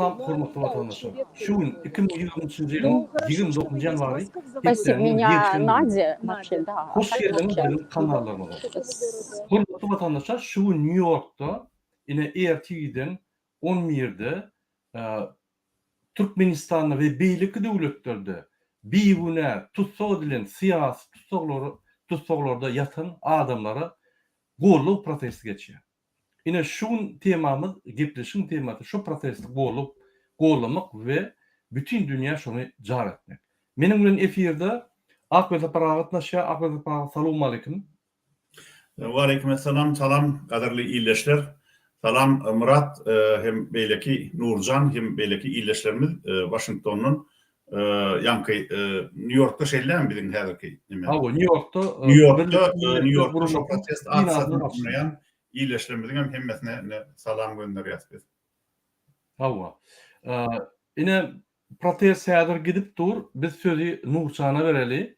Salam hormatly watandaşlar. Şu gün 2023-nji ýylyň Ну, хорошо, что вы 29 есть ýanwary Москва. Спасибо. hepdäniň Меня ýekşenbe güni. Надя вообще, да. А Hoş так geldiňiz вообще. biziň kanallarymyza. Какого города? Hormatly watandaşlar, şu gün Nýu-Ýorkda ine ertirden 11-de Türkmenistanda we beýleki döwletlerde bigünä tussag edilen syýasy tussaglary tussaglarda ýatan adamlara goldaw protesti geçýär. Ine şu gün temamyz gepleşigiň temasy şu protesti gollap gollamak we bütin dünýä şony jar etmek. Meniň bilen efirde Ak Welsapar aga gatnaşýar. Ak Welsapar aga salowmaleýkim. Waleýkim essalam salam gadyrly ildeşler. Salam Myrat hem beýleki Nurjan hem beýleki ildeşlerimiz Waşingtondan ýaňky Nýu-Ýorkda şeýlelämi biziň häzirki neme? Hawa, Nýu-Ýorkda Nýu-Ýorkda Nýu-Ýorkda şo protest aksiýasyny gurnaýan ildeşlerimiziň hem hemmesine ine salam gönderýäs biz. Hawa. Ine protest häzir gidip dur. Biz sözi Nurjana bereli.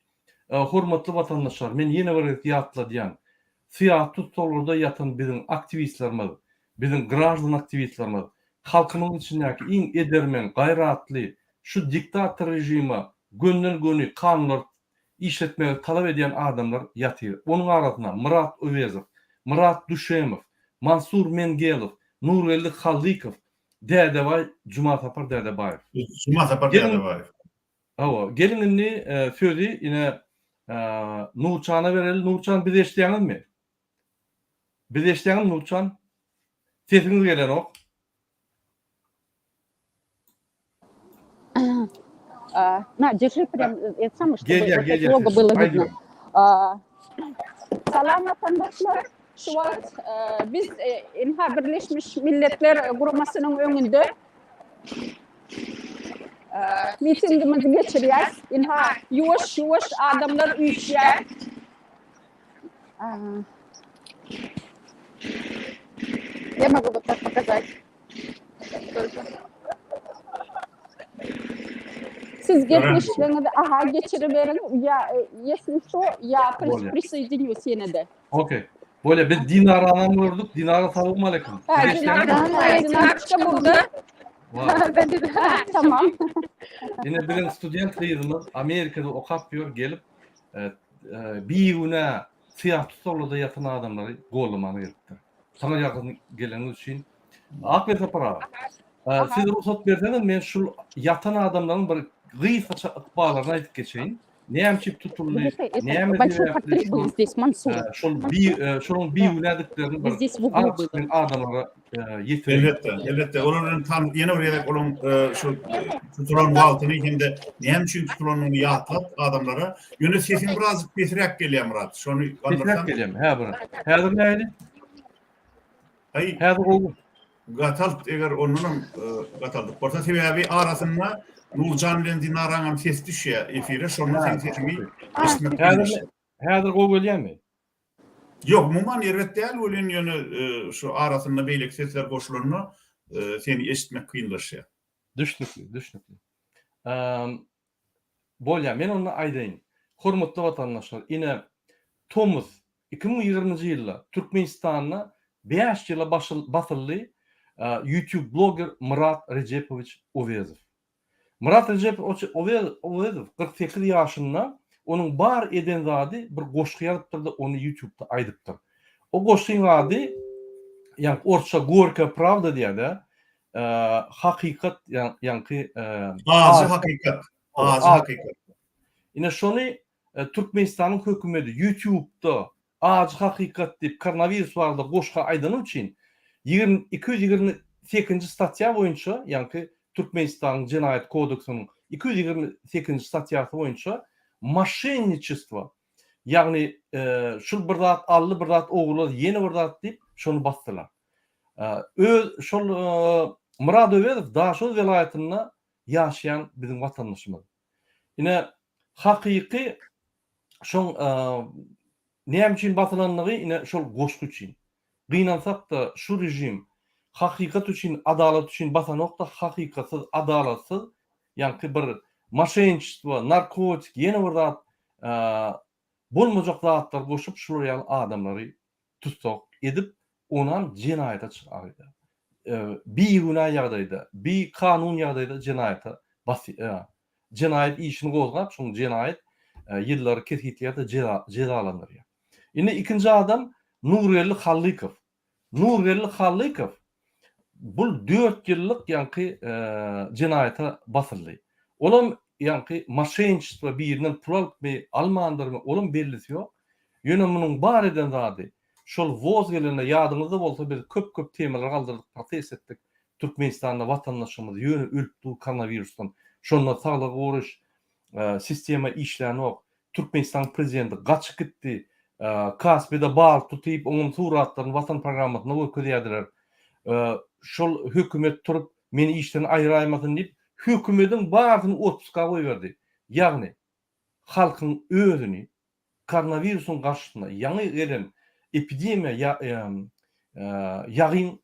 Hormatly watandaşlar, men ýene bir gezek ýatladýan. Syýasy tussaglarda ýatan biziň aktiwistlerimiz, biziň graždan aktiwistlerimiz, halkymyzyň içindäki iň edermen, gaýratly, şu diktator režime gönden-göni kanunlary işletmegi talap edýän adamlar ýatyr. Onuň arasynda Myrat Öwezow, Myrat Düşemow, Mansur Mengelow, Nurgeldi Hallykow, Dädebaý Jumasapar Dädebaýew. Jumasapar Dädebaýew. Hawa, geliň indi sözi ine Nurjana bereli. Nurjan bizi eşidýäňizmi? Bizi eşidýäňizmi Nurjan? Sesiňiz gelenok. На, держи прям это самое, чтобы Gelýär, вот это gelýär logo sesiň. было видно. Aýdyň. Salam watandaşlar. Şu wagt biz ynha Birleşmiş Milletler Guramasynyň öňünde mitingimizi geçirýäs. Ynha ýuwaş-ýuwaş adamlar üýşýär. Я могу вот так показать. Siz gepleşigiňizi aha geçiriberiň. Ýa ýesli şo ýa prissoýdinýus ýene-de. Okey. Bolýa biz Dinaranam gördük. Dinara salowmaleýkim. Ha, Dinara, Dinara burada. Tamam. Ine biziň student gyzymyz Amerikada okap ýör gelip bigünä syýasy tussaglarda ýatan adamlary gollamana gelipdir. Saňa ýakyn geleniňiz üçin Ak Welsapar aga, siz rugsat berseňiz men şul ýatan adamlaryň bir gysgaça ykballaryny aýdyp geçeýin. Näme üçin tutuldy, näme sebäpli şol şol bigünädiklerini bir azajyk adamlara ýetireýin. Elbetde, elbetde. Olar bilen tan ýene bir gezek olaryň şu tutulan wagtyny hem-de näme üçin tutulanyny ýatlat adamlara. Ýöne sesiň birazjyk pesräk gelýär Myrat. Şony galdyrsaň. Pesräk gelýärmi? Hä bir. Häzir nähili? Aý. Häzir gowy. Gatalt eger ondanam gataldyp bolsa sebäbi arasynda Nurjan bilen Dinaraňam sesi düşýär efire şonda seň sesiňi eşitmek Häzir häzir gowy gelýärmi? Ýok umuman erbet däl welin ýöne şu arasynda beýleki sesler goşulanda seni eşitmek kynlaşýar. Düşnükli, düşnükli. Bolýar, men onda aýdaýyn. Hormatly watandaşlar, ine, tomus 2020-nji ýylda Türkmenistanda bäş ýyla basyldy YouTube bloger Myrat Rejepowiç Owezow. Myrat Rejepowiç Owezow 48 ýaşynda, onuň bar eden zady bir goşgy ýazypdyr-da, ony YouTube-da aýdypdyr. O goşgyň ady, ýaňky orsça Gorkaya prawda diýýär-de, hakykat ýaňky Ajy hakykat. Ajy hakykat. Ine şony Türkmenistanyň hökümeti YouTube-da Ajy hakykat diýip koronawirus barada goşgy aýdany üçin 228-nji statýa boýunça ýaňky Türkmenistanyň jenaýat kodeksiniň 228-nji statýasy boýunça moşenniçestvo ýagny şul bir zat aldy bir zat ogurlady ýene bir zat diýip şony basdylar. Öz şol Myrat Öwezow Daşoguz welaýatynda ýaşaýan biziň watandaşymyz. Ine hakyky şoň näme üçin basylandygy ine şol goşgy üçin. Gynansak-da şu režim hakykat üçin, adalat üçin basanok-da hakykatsyz, adalatsyz ýaňky bir moşenniçestvo, narkotik ýene bir zat bolmajak zatlar goşup şular ýaly adamlary tussag edip, onam jenaýata çykarýar. bigünä ýagdaýda, bikanun ýagdaýda jenaýata basýar. Jenaýat işini gozgap, şoň jenaýat ýyllary kesgitleýär-de jezalandyrýar. Indi ikinji adam Nurgeldi Hallykow. Nurgeldi Hallykow bul dört ýyllyk ýaňky jenaýata basyldy. Olam ýaňky moşenniçestvo birinden pul alypmy, almandyrmy, olam bellisi ýok. Ýöne munuň bar eden zady şol woz gelende ýadyňyzda bolsa biz köp-köp temalar galdyrdyk, protest etdik. Türkmenistanda watandaşymyz ýöne ölüp dur koronawirusdan. Şonda saglygy goraýyş sistema işlänok. Türkmenistanyň prezidenti gaçyp gitdi. Kaspide balyk tutyp, onuň suratlaryny Watan programmasynda görkezýärdiler. Şol hökümet turup, meni işden aýyraýmasyn diýip, hökümediň barysyny otpuska goýberdi. Ýagny, halkyň özüni koronawirusyň garşysyna ýaňy gelen epidemiýa ýagyň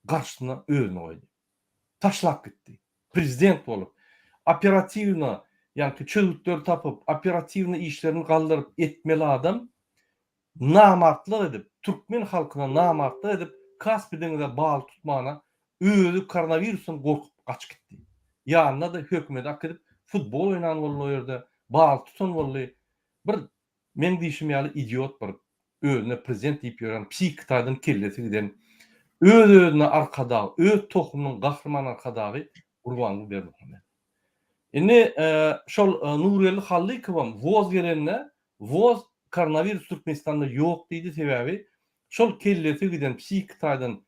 garşysyna özüni goýdy. Taşlap gitdi. Prezident bolup, operatiwno, ýaňky çözgütleri tapyp, operatiwno işlerini galdyryp etmeli adam namartlyk edip, türkmen halkyna namartlyk edip, Kaspi deňize balyk tutmana özi koronawirusdan gorkup gaçyp gitdi. Ýanyna-da hökümeti akidip, futbol oýnan boldy o ýerde, balyk tutan boldy. Bir Meň diýşim ýaly idiot bir özüne prezident diýip ýören psihiki taýdan kellesi giden öz özüne arkadag öz tohumynyň gahryman arkadagy Gurbanguly Berdimuhamedow. Indi şol Nurgeldi Hallykowam woz gelende woz koronawirus Türkmenistanda ýok diýdi sebäbi şol kellesi giden psihiki taýdan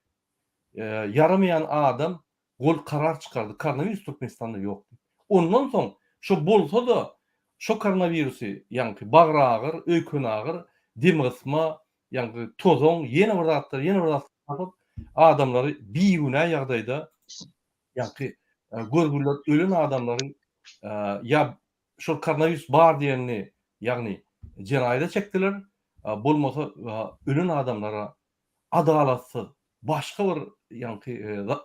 ýaramaýan adam Gol karar çykardy, koronawirus Türkmenistanda ýok diýip. Ondan soň şo bolsa-da şo koronawirusy ýaňky bagyragyr, öýkenagyr, demgysma, ýaňky tozan, ýene bir zatlar, ýene bir zatlar tapyp adamlary bigünä ýagdaýda ýaňky görgüliler ölen adamlary ýa şol koronawirus bar diýenini ýagny jenaýada çekdiler, bolmasa ölen adamlara adalatsyz başga bir ýaňky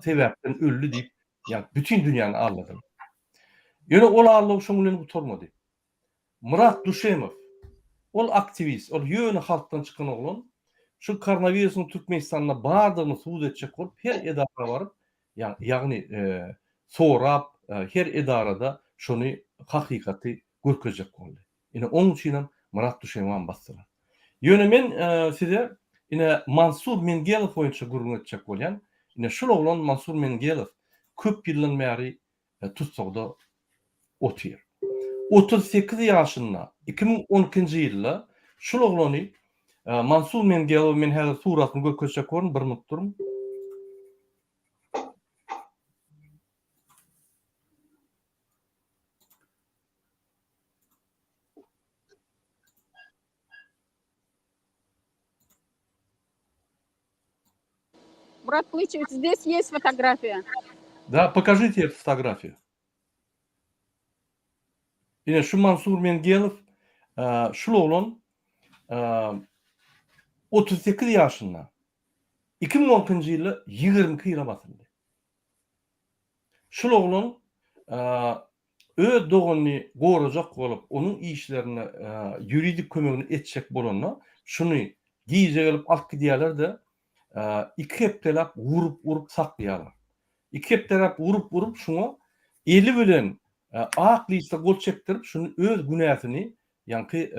sebäpden öldi diýip, ýaňky bütin dünýäni aldadylar. Ýöne ol aldaw şoň bilen gutarmady. Myrat Duşemow, ol aktiwist, ol ýöne halkdan çykan oglan, şu koronawirusyň Türkmenistanda bardygyny subut etjek bolup her edara baryp, ýagny sorap, her edarada şony hakykaty görkezjek boldy. Ine oň üçinem Myrat Duşemowam basdylar. Ýöne men size ine Mansur Mengelow boýunça gürrüň etjek bolýan. Ine şul oglan Mansur Mengelow köp ýyldan bäri tussagda otyr. 38 ýaşynda 2012-nji ýylda şul oglany Mansur Mengelow men häzir suratyny görkezjek borun bir minut duruň. Murat Klyçewiç, здесь есть фотография. Да, покажите эту фотографию. Ine şu Mansur Mengelow şul oglan 38 ýaşynda 2012-nji ýylda 22 ýyla basyldy. Şul oglan öz doganyny gorajak bolup, onuň işlerine ýuridik kömegini etjek bolanda, şuny gije gelip alyp gidýärler-de, iki hepdeläp urup-urup saklaýarlar. Iki hepdeläp urup-urup şuňa eli bilen ak liste gol çekdirip, şuny öz günäsini ýaňky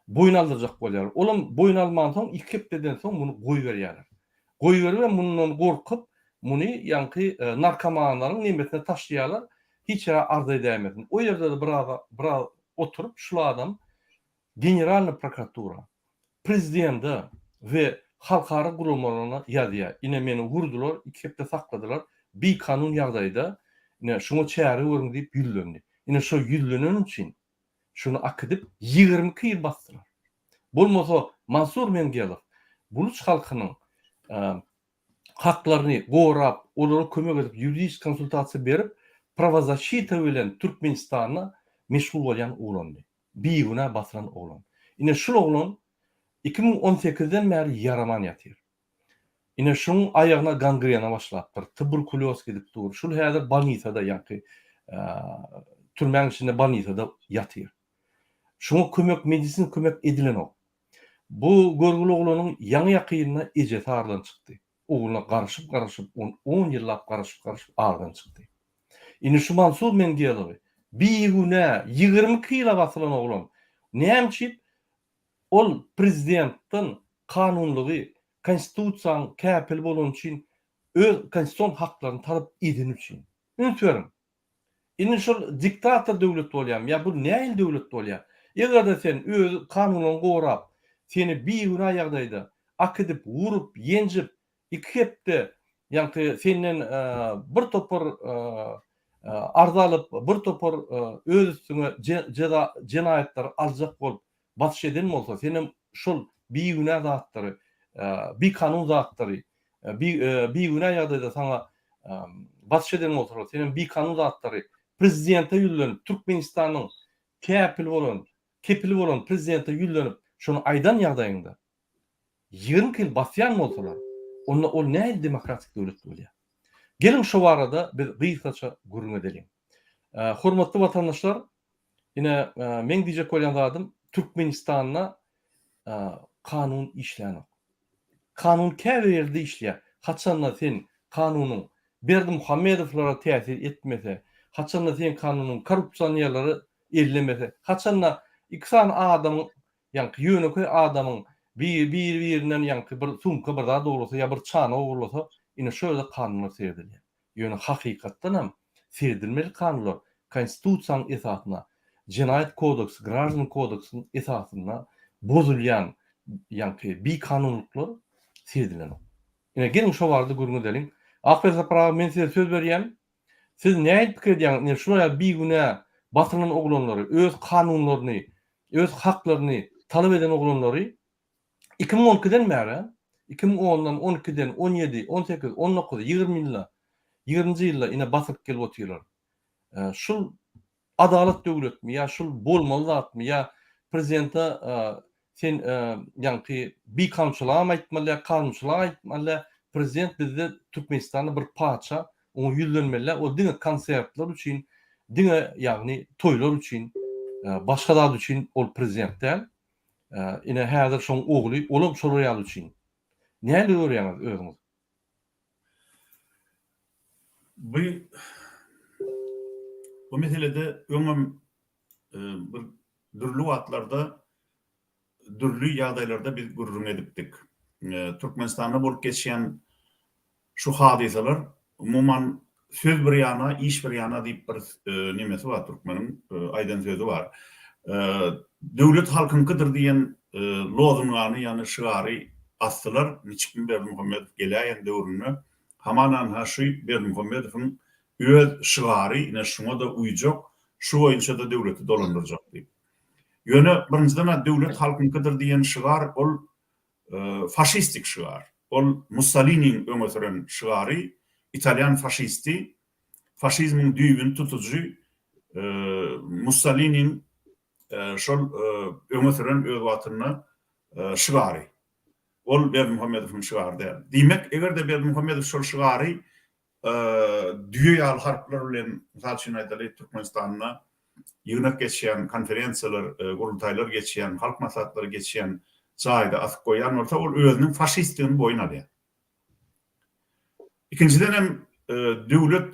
boýun aldyrjak bolýarlar. Olam boýun almansoň, iki hepdeden soň muny goýberýärler. Goýberibem mundan gorkup, muny ýaňky narkomanlaryň nemesine taşlaýarlar, hiç ýere arz edäýmesin. O ýerde-de biraz biraz oturyp, şul adam Generalnyý prokuratura, prezidende we halkara guramalaryna ýazýar. Ine meni urdular, iki hepde sakladylar, bikanun ýagdaýda, ine şuňa çäre görüň diýip ýüzlendi. Ine şo ýüzleneni üçin Şuny akidip 22 ýyl basdylar. Bolmasa Mansur Mengelow buluç halkynyň haklaryny gorap, olara kömek edip, ýuridik konsultasiýa berip, prawozaşita bilen Türkmenistanda meşgul bolýan oglandy. Bigünä basylan oglan. Ine şul oglan 2018-den bäri ýaraman ýatyr. Ine şuň aýagyna gangrena başlapdyr, tuberkulýoz gidip dur. Şul häzir bolnisada ýaňky türmäň içinde bolnisada ýatyr. Şuňa kömek, medisin kömek edilenok. Bu görgüli oglanyň ýaňy-ýakynda ejesi aradan çykdy. ogluna garaşyp-garaşyp on on ýyllap garaşyp-garaşyp aradan çykdy. Indi şu Mansur Mengelowy bigünä 22 ýyla basylan oglan näme üçin ol prezidentden kanunlygy konstitusiýanyň käpili bolany üçin öz konstitusion haklaryny talap edeni üçin. Üns beriň. Indi şol diktator döwlet bolýarmy ýa bu nähili döwlet bolýar? Eger-de sen öz kanunlaryňy gorap, seni bigünä ýagdaýda akidip, urup, ýenjip, iki hepde ýaňky senden bir topar arza alyp, bir topar öz üstüňe jeza jenaýatlary aljak bolup basyş eden bolsa, senem şol bigünä zatlary, bikanun zatlary, bigünä ýagdaýda saňa basyş eden bolsalar, senem bikanun zatlary prezidente ýüzlenip, Türkmenistanyň käpili bolan, kepili bolan prezidente ýüzlenip, şony aýdan ýagdaýyňda, 22 ýyl basýan bolsalar, onda ol nähili demokratik döwlet bolýar? Geliň şo barada biz gysgaça gürrüň edeliň. Hormatly watandaşlar, ine meň diýjek bolýan zadym Türkmenistanda kanun işlänok. Kanun käbir ýerde işleýär. Haçanda sen kanunyň Berdimuhamedowlara täsir etmese, haçanda seň kanunyň korrupsionerleri ellemese, haçanda iki sany adamyň Ýaňky ýönekeý adamyň biri biri-birinden ýaňky bir sumka bir zat ogurlasa ýa bir çanak ogurlasa, ine şo ýerde kanunlar seredilýär. Ýöne hakykatdan hem seredilmeli kanunlar Konstitusiýanyň esasynda, Jenaýat kodeksi, Graždan kodeksiniň esasynda bozulýan ýaňky bikanunlyklar seredilenok. Ine geliň şo barada gürrüň edeliň. Akberdi Sapar aga men size söz berýän. Siz nähili pikir edýäňiz, ine şular ýaly bigünä basylan oglanlary, öz kanunlaryny, öz haklaryny talap eden oglanlary 2012-den bäri, 2010-dan, 12-den, 17, 18, 19, 20 ýylda, 20-nji ýylda ine basylyp gelip otyrlar. Şul adalat döwletmi ýa şul bolmaly zatmy ýa prezidente sen ýaňky bikanunçylygam aýtmaly ýa kanunçylyk aýtmaly ýa prezident bizde Türkmenistanda bir patyşa oňa ýüzlenmeli däl ol diňe konsertler üçin diňe ýagny toýlar üçin başga zat üçin ol prezident däl ine häzir şoň ogly olam şolar ýaly üçin nähili görýäňiz özüňiz. Bu bu meselede öňem bir dürli wagtlarda dürli ýagdaýlarda biz gürrüň edipdik. Türkmenistanda bolup geçýän şu hadysalar umuman söz bir ýana, iş bir ýana diýip bir nemesi bar türkmeniň aýdan sözi bar. Döwlet halkyňkydyr diýen lozungany, ýagny şygary asdylar. Niçikmi Berdimuhamedow geläýen döwründe hamana-ha şu Berdimuhamedowyň öz şygary, ine şuňa-da uýjak, şu boýunça-da döwleti dolandyrjak diýip. Ýöne birinjiden-ä döwlet halkyňkydyr diýen şygar ol faşistik şygar. Ol Mussoliniň öňe süren şygary, italýan faşisti, faşizmiň düýbüni tutujy Mussoliniň şol öňe süren öz wagtynda şygary. Ol Berdimuhamedowyň şygary däl. Diýmek, eger-de Berdimuhamedow şol şygary düýe ýaly harplar bilen, mysal üçin aýdaly, Türkmenistanda ýygnak geçýän, konferensiýalar, gurultaýlar geçýän, halk maslahatlary geçýän jaýda asyp goýýan bolsa, ol özüniň faşistdigini boýun alýar. Ikinjiden hem döwlet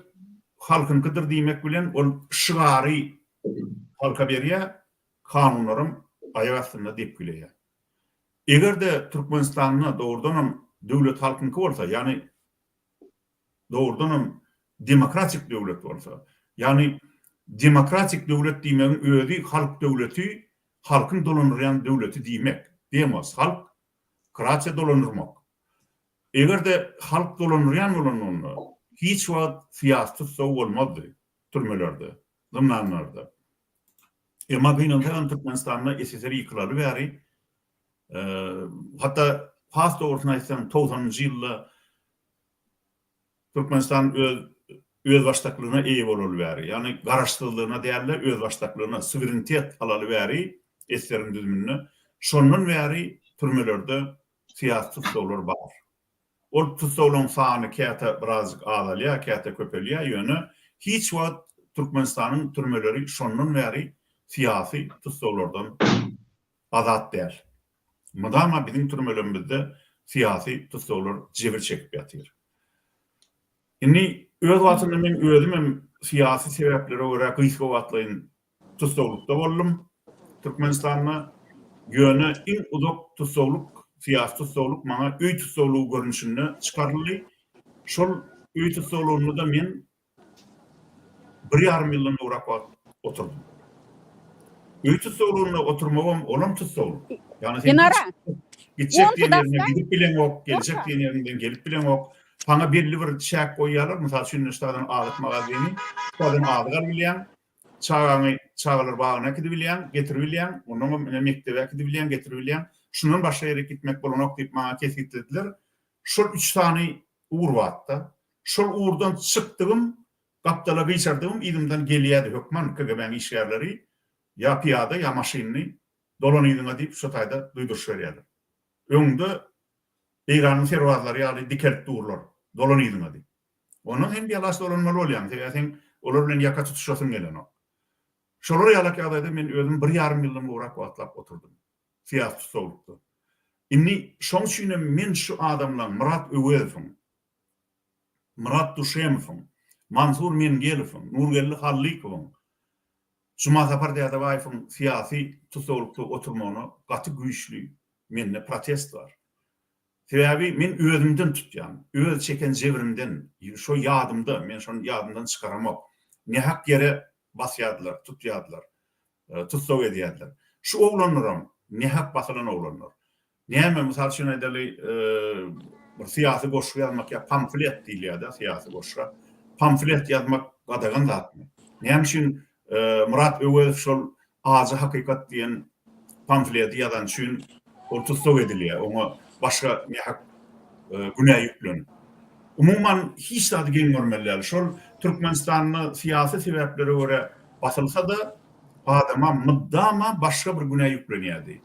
halkyňkydyr diýmek bilen ol şygary halka berýär, kanunlaram aýak astynda depgileýär. Eger-de Türkmenistanda dogrudanam döwlet halkyňky bolsa, ýagny dogrudanam demokratik döwlet bolsa, ýagny demokratik döwlet diýmegiň özi halk döwleti, halkyň dolandyrýan döwleti diýmek, demos, halk, kratiýa dolandyrmak. Eger-de halk dolandyrýan bolanlygynda hiç wagt syýasy tussag bolmazdy türmelerde, zyndanlarda. Emma gynansagam Türkmenistanda SSR ýykylaly bäri, hatda has dogrusyny aýtsaň togsanynjy ýylda Türkmenistan öz özbaşdaklygyna eýe bolaly bäri, ýagny garaşsyzlygyna däl-de, özbaşdaklygyna, suwerenitet alaly bäri SSR-iň düzüminde, şondan bäri türmelerde syýasy tussaglar bar. Ol tussaglaryň sany käte birazjyk azalýar, käte köpelýär, ýöne hiç wagt Türkmenistanyň türmeleri şondan bäri syýasy tussaglardan azat däl. Mydama biziň türmelerimizde. syýasy tussaglar jebir çekip ýatyr. Indi öz wagtynda men özüm hem syýasy sebäplere görä gysga wagtlaýyn tussaglykda boldum Türkmenistanda. Ýöne iň uzak tussaglyk, syýasy tussaglyk maňa öý tussaglygy görnüşinde çykaryldy. Şol öý tussaglygynda-da men bir ýarym ýyldan gowrak wagt oturdym. Öý tussaglygynda oturmagam olam tussaglyk. Ýagny sen gitjek diýen ýeriňe gidip bileňok, geljek diýen ýeriňden gelip bileňok. Saňa belli bir çäk goýýarlar. Mysal üçin, ştadan azyk magazyny, ştadan azyk alyp bilýäň, çagaňy çagalar bagyna äkidibilýäň, getiribilýäň, onnoňam ine mekdebe äkidibilýäň, getiribilýäň. Şundan başga ýere gitmek bolanok diýip maňa kesgitlediler. Şol üç sany ugur bardy-da. Şol ugurdan çykdygym, gapdala gyşardygym yzymdan gelýärdi hökman KGB-niň işgärleri, ýa pyýada, ýa maşynly, dolan yzyňa diýip şo taýda duýduryş berýärler. Öňde Eýranyň serbazlary ýaly dikelip durlar, dolan yzyňa diýip. Ondan sen bialaç dolanmaly bolýaň, sebäbi seň olar bilen ýaka tutuşasyň gelenok. Şolar ýalak ýagdaýda men özüm bir ýarym ýyldan gowrak wagtlap oturdym. Syýasy tussaglykda. Indi şoň üçinem men şu adamlaň Myrat Öwezowyň, Myrat Duşemowyň, Mansur Mengelowyň, Nurgeldi Hallykowyň, Jumasapar Dädebaýewiň syýasy tussaglykda oturmagyna gaty güýçli mende protest bar. Sebäbi men özümden tutýan, öz çeken jebrimden, şo ýadymda, men şony ýadymdan çykaramok. Nähak ýere basýardylar, tutýardylar, tussag edýärdiler. Şu oglanlaram nähak basylan oglanlar. Näme, mysal üçin aýdaly, bir syýasy goşgy ýazmak ýa pamflet diýilýär-de syýasy goşga. Pamflet ýazmak gadagan zatmy? Näme üçin Myrat Öwezow şol Ajy hakykat diýen pamfleti ýazany üçin ol tussag edilýär, oňa başga nähak günä ýüklenip. Umuman, hiç zady geň görmeli däl. Şol Türkmenistanda syýasy sebäplere görä basylsa-da, adama mydama başga bir günä ýüklenýärdi.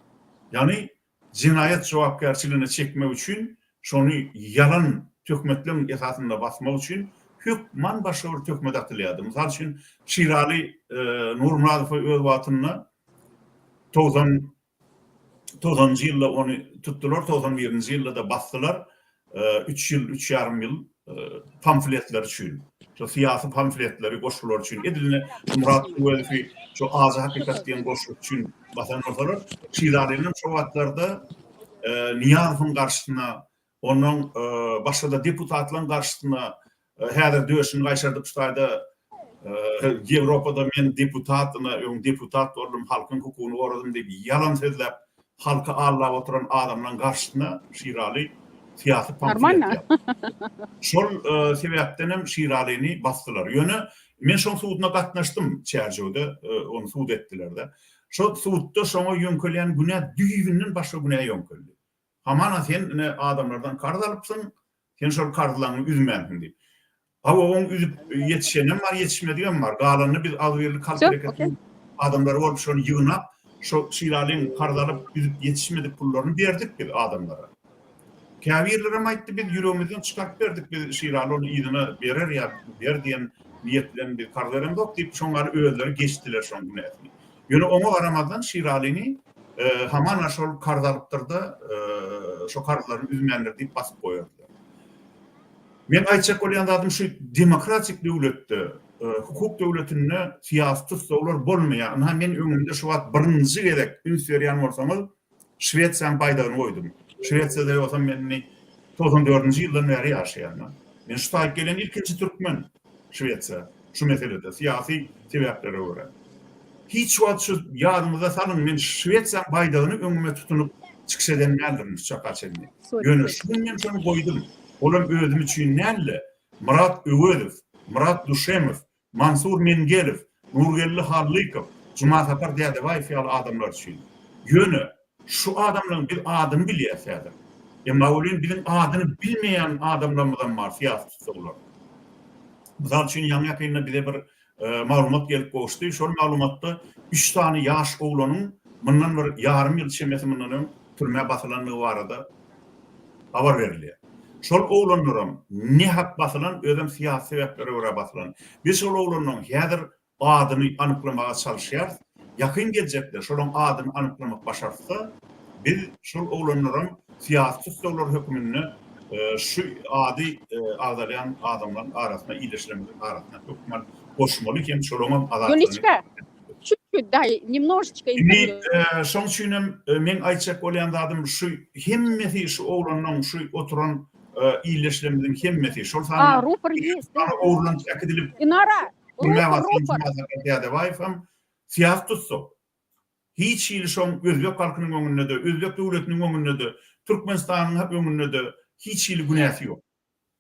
Ýagny jenaýat jogapkärçiligine çekmek üçin, şony ýalan töhmetleň esasynda basmak üçin hökman başga bir töhmet atylýardy. Mysal üçin, Şiraly Nurmyradowy öz wagtynda 90 90-njy ýylda ony tutdular, 91-nji ýylda-da basdylar. Üç ýyl, üç ýarym ýyl pamfletler üçin, şo syýasy pamfletleri, goşgular üçin, edil ine Myrat Öwezowy şo Ajy hakykat diýen goşgusy üçin basan bolsalar, Şiralynyň şo wagtlarda Nyýazowyň garşysyna, ondan başga-da deputatlaryň garşysyna Häzir döşüni gaýşardyp şu taýda Ýewropada men deputat ina öň deputat boldum halkyň hukugyny goradym diýip ýalan sözläp halky aldap oturan adamlaň garşysyna Şiraly syýasy pamflet ýazdy. Şol sebäpdenem Şiralyny basdylar. Ýöne men şoň suduna gatnaşdym Çärjewde ony sud etdilerde. Şo sudda şoňa ýöňkelýän günä düýbünden başga günä ýöňkeldi. Hamana sen ine adamlardan karz alypsyň, sen şol karzlaryňy üzmänsiň diýip. Hawa, oň üzüp ýetişenem bar, ýetişmedigem bar. Galanyny biz agzybirlik halk hereketiniň adamlary bolup şony ýygnap, şo Şiralyň karz alyp üzüp ýetişmedik pullaryny berdik biz adamlara. Käbirlerem aýtdy, biz ýüregimizden çykaryp berdik, biz Şiraly ony yzyna berer ýa ber diýen niýet bilen biz karz beremzok diýip, şoň ýaly özleri geçdiler şoň günäsini. Ýöne oňa garamazdan Şiralyny hamana şol karz alypdyr-da, şo karzlaryny üzmändir diýip basyp goýardylar. Men aýtjak bolýan zadym şu demokratik döwletde, hukuk döwletinde syýasy tussaglar bolmaýar. Ynha men öňümde şu wagt birinji gezek üns berýän bolsaňyz Şwesiýanyň baýdagyny goýdum. Şwesiýada ýogsam men indi 94-nji ýyldan bäri ýaşaýan. Men şu taýyp gelen ilkinji türkmen Şwesiýa şu meselede syýasy sebäplere görä. Hiç wagt şu ýadyňyza salyň men Şwesiýanyň baýdagyny öňüme tutunyp çykyş eden däldirin şu çaka çenli. Ýöne şu gün men şony goýdum. Olam özüm üçin däl-de Myrat Öwezow, Myrat Duşemow, Mansur Mengelow, Nurgeldi Hallykow, Jumasapar Dädebaýew ýaly adamlar üçin. Ýöne şu adamlaryň biz adyny bilýäs häzir. Emma welin biziň adyny bilmeýän adamlarymyzam bar syýasy tussaglar. Mysal üçin ýaňy-ýakynda bize bir maglumat gelip gowuşdy. Şol maglumatda üç sany ýaş oglanyň mundan bir ýarym ýyl çemesi mundan öň türmä basylandygy barada habar berilýär. Şol oglanlaram nähak basylan, özem syýasy sebäplere görä basylan. Biz şol oglanlaryň häzir adyny anyklamaga çalyşýarys. Ýakyn geljekde şolaryň adyny anyklamak başartsa, biz şol oglanlaram. syýasy tussaglar hökmünde şu ady agzalýan adamlaryň arasyna, ildeşlerimiziň arasyna hökman goşmaly hem şolaryňam azatlygyny Ýuliçka, çüt-çüt daý, nemnožечko Indi interwýu. şoň üçinem meň aýtjak bolýan zadym şu hemmesi şu oglanlaň şu oturan ildeşlerimiziň hemmesi şol A, sanda rupor ýest, da? ogurlanyp äkidilip Inara, türmä rupor, basylan rupor. Jumasapar Dädebaýew hem syýasy tussag. Hiç hili şoň özbek halkynyň öňünde-de, özbek döwletiniň öňünde-de, Türkmenistanyň öňünde-de hiç hili günäsi ýok.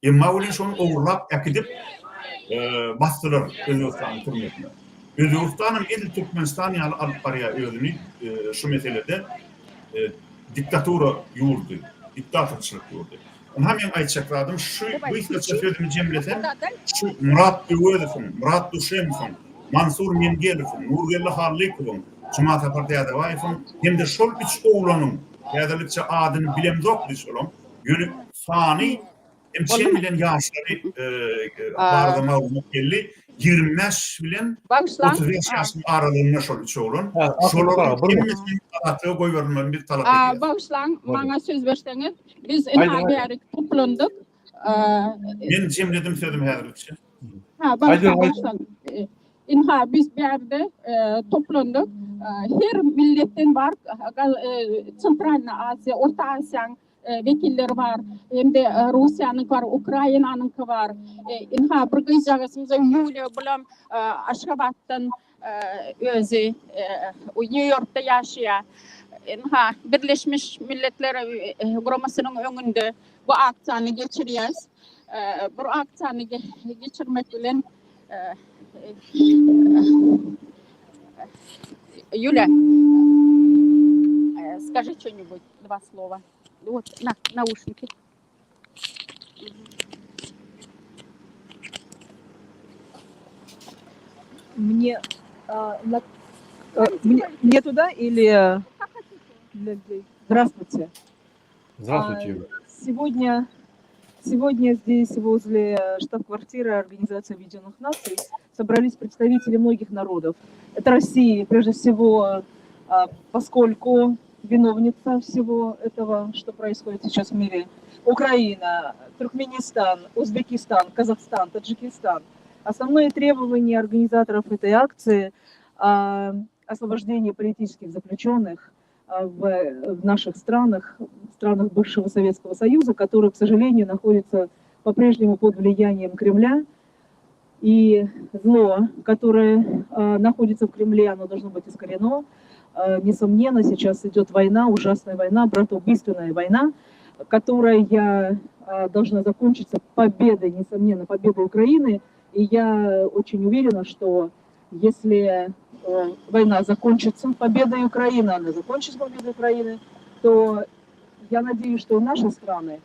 Emma welin şony ogurlap äkidip basdylar Özbegistanyň türmesine. Özbegistanam edil Türkmenistan ýaly alyp barýar özüni şu meselede diktatura ýurdy, diktatorçylyk ýurdy. Ynha meň aýtjak zadym şu gysgaça sözümi jemlesem şu Myrat Öwezowyň, Myrat Duşemowyň, Mansur Mengelowyň, Nurgeldi Hallykowyň, Jumasapar Dädebaýewiň hem-de şol üç oglanyň häzirlikçe adyny bilemzok biz şolaň Ýöne sany hem çen bilen ýaşlary barada maglumat geldi. 25 bilen 35 ýaşyň aralygynda şol üç oglan. Şolaryň hemmesiniň azatlyga goýberilmegini biz talap edýäris. Bagyşlaň, maňa söz berseňiz. Biz ynha bärik toplandyk. Men jemledim sözümi häzirlikçe. Ha, bagyşlaň. Ynha biz bärde toplandyk. Her milletden bar. Sentralnyý Aziýa, Orta Aziýaň wekilleri bar, hem-de Russiýanyňky bar, Ukrainanyňky bar. Ynha, bir gyzjagazymyz Ýuliýa, bulam Aşgabatdan özi Nýu-Ýorkda ýaşaýar. Ynha, Birleşmiş Milletler Guramasynyň öňünde bu aksiýany geçirýäs. Bu aksiýany geçirmek bilen Ýuliýa, skaži что-нибудь. Два слова. Вот, на, наушники. Мне, а, на, а, мне, мне туда или для людей? Здравствуйте. Здравствуйте, Юля. Сегодня, сегодня здесь, возле штаб-квартиры Организации Объединенных Наций, собрались представители многих народов. Это Россия, прежде всего, а, поскольку виновница всего этого, что происходит сейчас в мире. Украина, Туркменистан, Узбекистан, Казахстан, Таджикистан. Основные требования организаторов этой акции а, освобождение политических заключенных а, в, в наших странах, в странах бывшего Советского Союза, которые, к сожалению, находятся по-прежнему под влиянием Кремля. И зло, которое э, находится в Кремле, оно должно быть искорено. Э, несомненно, сейчас идет война, ужасная война, братоубийственная война, которая э, должна закончиться победой, несомненно, победой Украины. И я очень уверена, что если э, война закончится победой Украины, она закончится победой Украины, то я надеюсь, что наши страны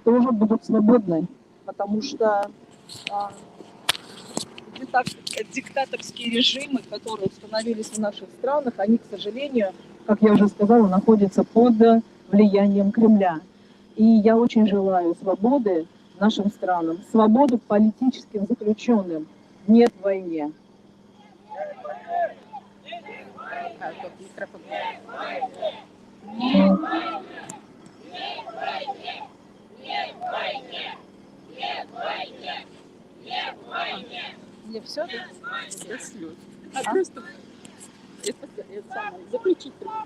тоже будут свободны, потому что а, диктаторские режимы, которые установились в наших странах, они, к сожалению, как я уже сказала, находятся под влиянием Кремля. И я очень желаю свободы нашим странам, свободу политическим заключенным. Нет войне. Мне все, да? Без слез. А, просто это, это самое, заключительно.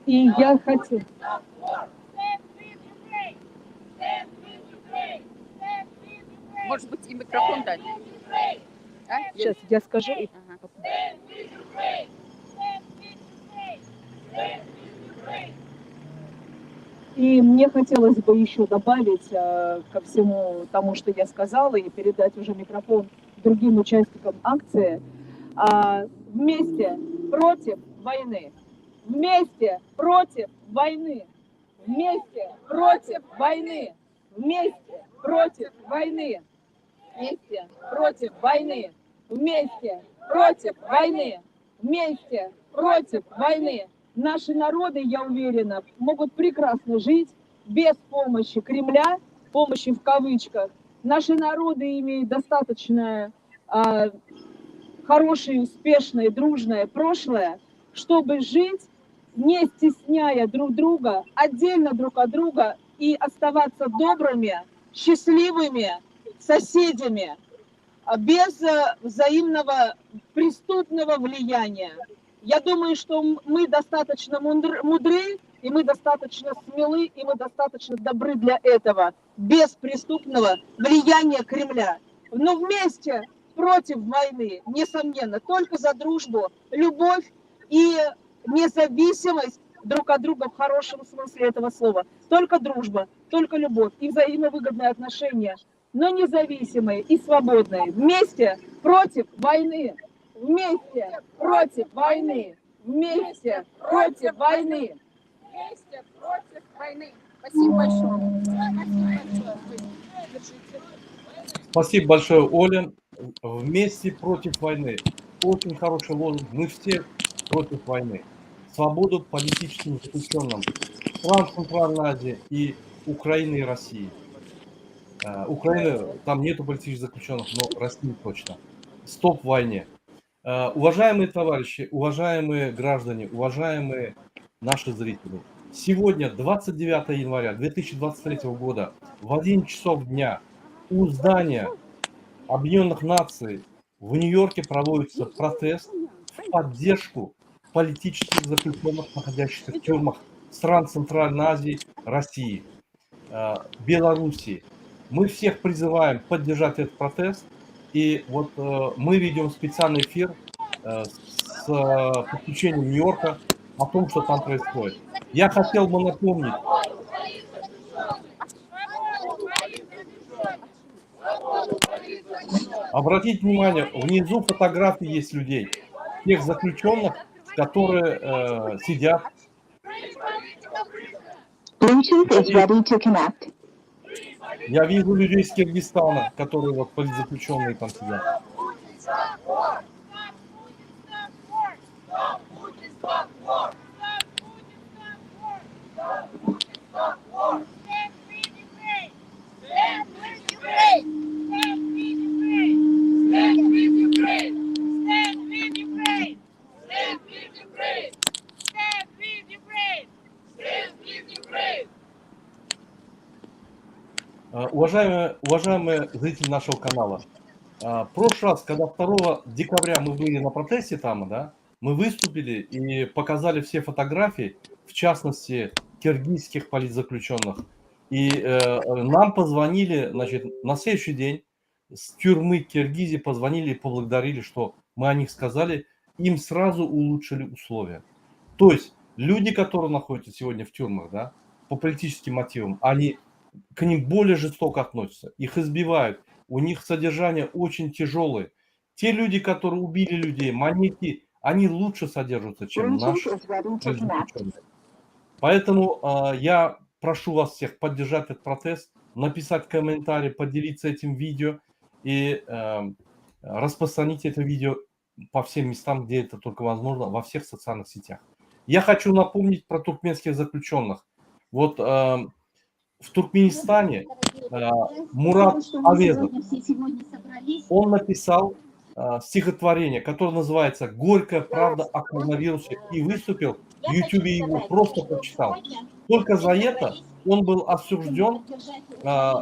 И я хочу... Может быть, и микрофон дать? А? Сейчас я скажу. И... Ага. И мне хотелось бы еще добавить э, ко всему тому, что я сказала, и передать уже микрофон другим участникам акции. А, вместе против войны. Вместе против войны. Вместе против войны. Вместе против войны. Вместе против войны. Вместе против войны. Вместе против войны. Наши народы, я уверена, могут прекрасно жить без помощи Кремля, помощи в кавычках. Наши народы имеют достаточно а, хорошее, успешное, дружное прошлое, чтобы жить, не стесняя друг друга, отдельно друг от друга и оставаться добрыми, счастливыми соседями, а, без э, взаимного преступного влияния. Я думаю, что мы достаточно мудры, и мы достаточно смелы, и мы достаточно добры для этого, без преступного влияния Кремля. Но вместе против войны, несомненно, только за дружбу, любовь и независимость друг от друга в хорошем смысле этого слова. Только дружба, только любовь и взаимовыгодные отношения, но независимые и свободные. Вместе против войны. Вместе против войны. Вместе против войны. Вместе против войны. Спасибо большое. Спасибо большое. Держите. Спасибо большое, Оля. Вместе против войны. Очень хороший лозунг. Мы все против войны. Свободу политическим заключенным стран Центральной Азии и Украины и России. Э, Украина, там нету политических заключенных, но России точно. Стоп войне. Э, уважаемые товарищи, уважаемые граждане, уважаемые наши зрители, сегодня, 29 января 2023 года, в 1 часов дня у здания Объединенных Наций в Нью-Йорке проводится протест в поддержку политических заключенных, находящихся в тюрьмах стран Центральной Азии, России, э, Белоруссии. Мы всех призываем поддержать этот протест. И вот э, мы ведем специальный эфир э, с подключением Нью-Йорка о том, что там происходит. Я хотел бы напомнить, Обратите внимание, внизу фотографии есть людей, тех заключенных, которые э, сидят. Bluetooth is ready to connect. Я вижу людей из Киргизстана, которые вот политзаключенные там сидят. Э, уважаемые, уважаемые зрители нашего канала, э, в прошлый раз, когда 2 декабря мы были на протесте там, да, мы выступили и показали все фотографии, в частности, киргизских политзаключенных. И э, нам позвонили, значит, на следующий день с тюрьмы Киргизии позвонили и поблагодарили, что мы о них сказали, им сразу улучшили условия. То есть люди, которые находятся сегодня в тюрьмах, да, по политическим мотивам, они к ним более жестоко относятся, их избивают, у них содержание очень тяжелое. Те люди, которые убили людей, маньяки, они лучше содержатся, чем наши заключенные. Поэтому э, я прошу вас всех поддержать этот протест, написать комментарий, поделиться этим видео и э, распространить это видео по всем местам, где это только возможно, во всех социальных сетях. Я хочу напомнить про туркменских заключенных. Вот э, в Туркменистане э, Мурат Авезов, он написал э, стихотворение, которое называется «Горькая правда о коронавирусе» и выступил в Ютубе его просто прочитал. Только за это он был осужден э,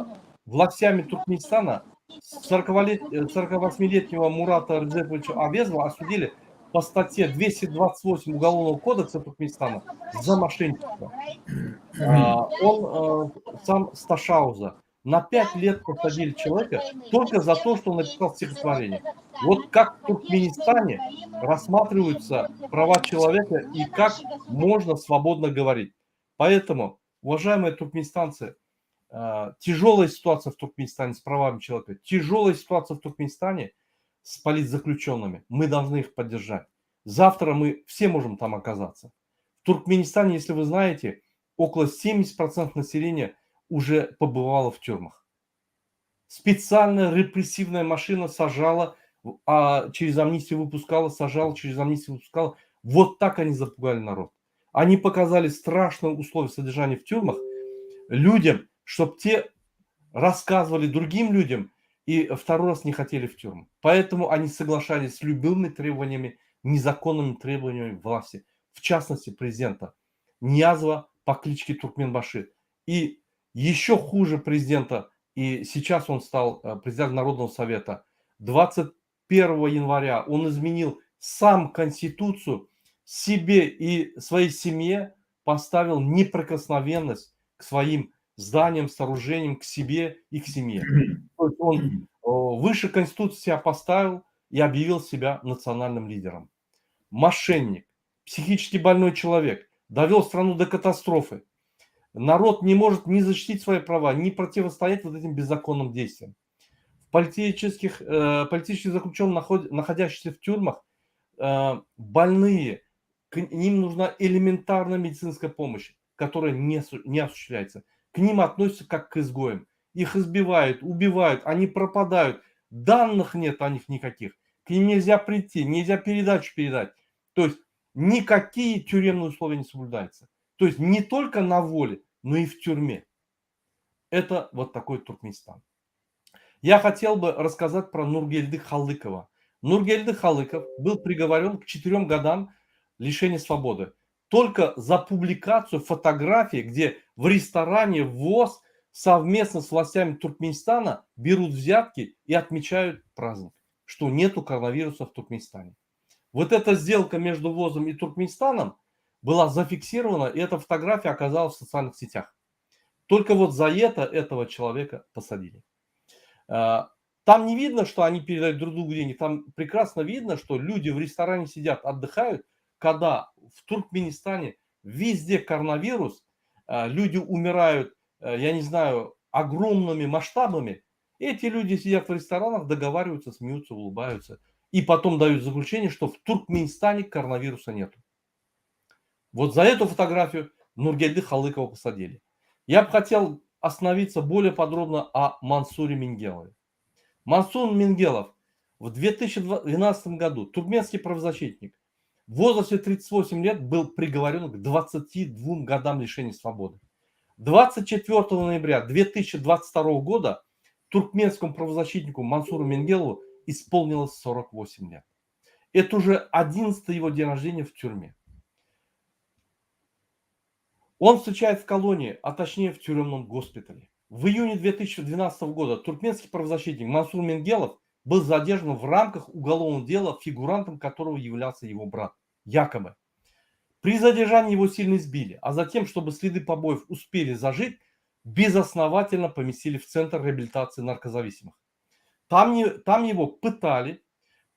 властями Туркменистана 48-летнего Мурата Реджеповича Авезова осудили по статье 228 Уголовного кодекса Туркменистана за мошенничество. А, он э, сам с Ташауза. На 5 лет посадили человека только за то, что он написал стихотворение. Вот как в Туркменистане рассматриваются права человека и как можно свободно говорить. Поэтому, уважаемые туркменистанцы, э, тяжелая ситуация в Туркменистане с правами человека, тяжелая ситуация в Туркменистане с политзаключенными. Мы должны их поддержать. Завтра мы все можем там оказаться. В Туркменистане, если вы знаете, около 70% населения уже побывало в тюрьмах. Специальная репрессивная машина сажала, а через амнистию выпускала, сажала, через амнистию выпускала. Вот так они запугали народ. Они показали страшные условия содержания в тюрьмах людям, чтобы те рассказывали другим людям и второй раз не хотели в тюрьму. Поэтому они соглашались с любыми требованиями, незаконными требованиями власти, в частности президента Ниязова по кличке Туркменбаши. И еще хуже президента, и сейчас он стал э, президентом Народного совета, 21 января он изменил сам Конституцию, себе и своей семье поставил неприкосновенность к своим зданиям, сооружениям, к себе и к семье. То есть он выше Конституции себя поставил и объявил себя национальным лидером. Мошенник, психически больной человек, довел страну до катастрофы. Народ не может ни защитить свои права, ни противостоять вот этим беззаконным действиям. В политических, э, политических заключенных, наход, находящихся в тюрьмах, э, больные, к ним нужна элементарная медицинская помощь, которая не, не осуществляется. К ним относятся как к изгоям. Их избивают, убивают, они пропадают. Данных нет о них никаких. К ним нельзя прийти, нельзя передачу передать. То есть никакие тюремные условия не соблюдаются. То есть не только на воле, но и в тюрьме. Это вот такой Туркменистан. Я хотел бы рассказать про Нургельды Халыкова. Нургельды Халыков был приговорен к 4 годам лишения свободы. Только за публикацию фотографии, где в ресторане ВОЗ совместно с властями Туркменистана берут взятки и отмечают праздник, что нету коронавируса в Туркменистане. Вот эта сделка между ВОЗом и Туркменистаном была зафиксирована, и эта фотография оказалась в социальных сетях. Только вот за это этого человека посадили. А, там не видно, что они передают друг другу деньги. Там прекрасно видно, что люди в ресторане сидят, отдыхают, когда в Туркменистане везде коронавирус, а, люди умирают, э, я не знаю, огромными масштабами. Эти люди сидят в ресторанах, договариваются, смеются, улыбаются. И потом дают заключение, что в Туркменистане коронавируса нет. Вот за эту фотографию Нургельды Халыкова посадили. Я бы хотел остановиться более подробно о Мансуре Мингелове. Мансур Мингелов в 2012 году, туркменский правозащитник, в возрасте 38 лет был приговорен к 22 годам лишения свободы. 24 ноября 2022 года туркменскому правозащитнику Мансуру Мингелову исполнилось 48 лет. Это уже 11 его день рождения в тюрьме. Он встречает в колонии, а точнее в тюремном госпитале. В июне 2012 года туркменский правозащитник Мансур Мингелов был задержан в рамках уголовного дела, фигурантом которого являлся его брат, якобы. При задержании его сильно избили, а затем, чтобы следы побоев успели зажить, безосновательно поместили в Центр реабилитации наркозависимых. Там, не, там его пытали,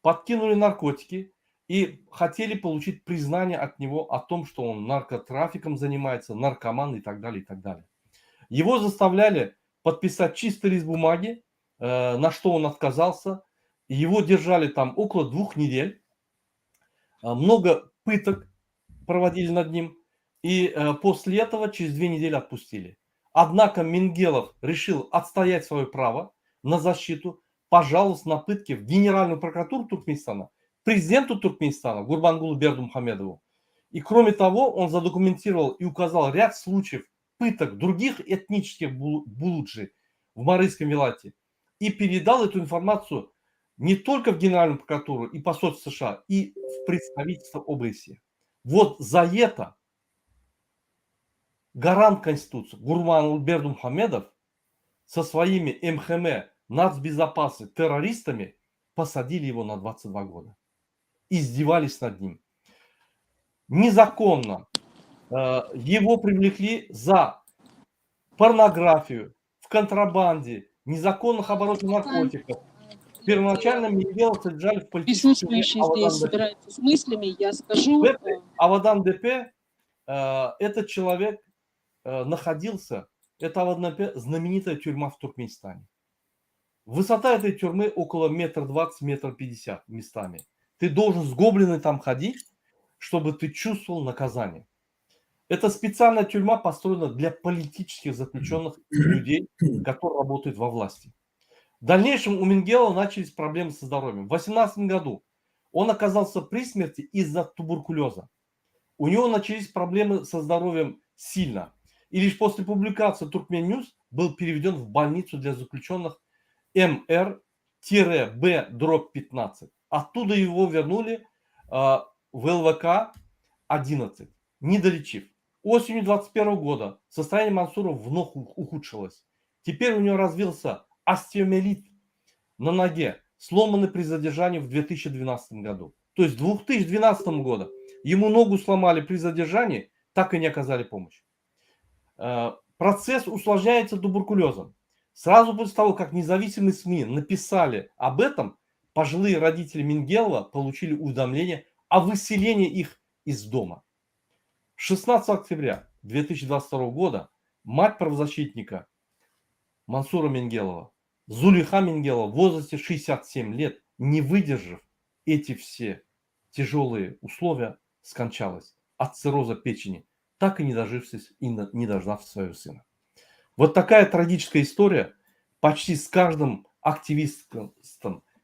подкинули наркотики и хотели получить признание от него о том, что он наркотрафиком занимается, наркоман и так далее, и так далее. Его заставляли подписать чистый лист бумаги, э, на что он отказался. Его держали там около двух недель. Э, много пыток проводили над ним. И э, после этого через две недели отпустили. Однако Мингелов решил отстоять свое право на защиту, пожаловался на пытки в Генеральную прокуратуру Туркменистана, президенту Туркменистана Гурбангулу Бердымухамедову. И кроме того, он задокументировал и указал ряд случаев пыток других этнических булуджи в Марыйском вилаяте и передал эту информацию не только в Генеральную прокуратуру и посольство США, и в представительство ОБСЕ. Вот за это гарант Конституции Гурбангулы Бердымухамедов со своими МХМ нацбезопасности террористами посадили его на 22 года. Издевались над ним. Незаконно э, его привлекли за порнографию, в контрабанде, незаконных оборотах наркотиков. Первоначально Мингелова содержали в политической тюрьме Присутствующие здесь собираются с мыслями, я скажу. В этой Авадан-ДП э, этот человек э, находился, это Авадан-ДП знаменитая тюрьма в Туркменистане. Высота этой тюрьмы около метр двадцать, метр пятьдесят местами. Ты должен сгобленный там ходить, чтобы ты чувствовал наказание. Это специальная тюрьма построена для политических заключенных и людей, которые работают во власти. В дальнейшем у Мингелова начались проблемы со здоровьем. В 2018 году он оказался при смерти из-за туберкулеза. У него начались проблемы со здоровьем сильно. И лишь после публикации Туркмен Ньюс был переведен в больницу для заключенных МР-Б дробь 15. Оттуда его вернули в ЛВК 11, не долечив. Осенью 21 года состояние Мансура вновь ухудшилось. Теперь у него развился остеомиелит на ноге, сломанный при задержании в 2012 году. То есть в 2012 году ему ногу сломали при задержании, так и не оказали помощь. Э, процесс усложняется туберкулезом. Сразу после того, как независимые СМИ написали об этом, пожилые родители Мингелова получили уведомление о выселении их из дома. 16 октября 2022 года мать правозащитника Мансура Мингелова, Зулейха Мингелова в возрасте 67 лет, не выдержав эти все тяжелые условия, скончалась от цирроза печени, так и не дожившись и не дождав своего сына. Вот такая трагическая история почти с каждым активистом,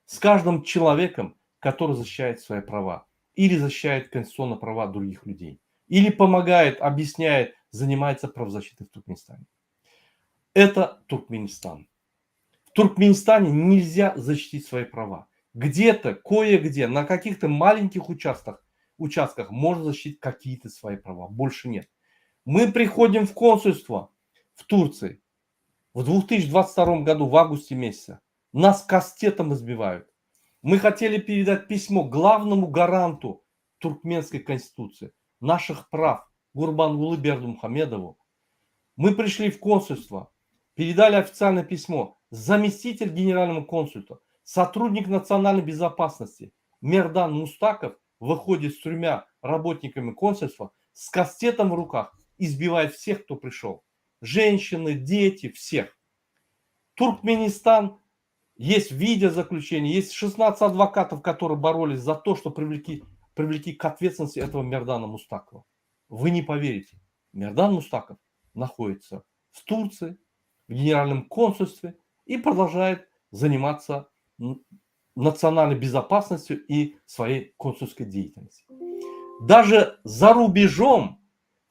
с каждым человеком, который защищает свои права или защищает конституционные права других людей, или помогает, объясняет, занимается правозащитой в Туркменистане. Это Туркменистан. В Туркменистане нельзя защитить свои права. Где-то, кое-где, на каких-то маленьких участках, участках можно защитить какие-то свои права. Больше нет. Мы приходим в консульство в Турции в 2022 году, в августе месяце. Нас кастетом избивают. Мы хотели передать письмо главному гаранту туркменской конституции, наших прав, Гурбангулы Бердымухамедову. Мы пришли в консульство, передали официальное письмо. Заместитель генерального консульства, сотрудник национальной безопасности Мердан Мустаков выходит с тремя работниками консульства с кастетом в руках, избивает всех, кто пришел. Женщины, дети, всех. Туркменистан, есть видеозаключение, есть 16 адвокатов, которые боролись за то, что привлекли, привлекли к ответственности этого Мердана Мустакова. Вы не поверите, Мердан Мустаков находится в Турции, в генеральном консульстве и продолжает заниматься национальной безопасностью и своей консульской деятельностью. Даже за рубежом,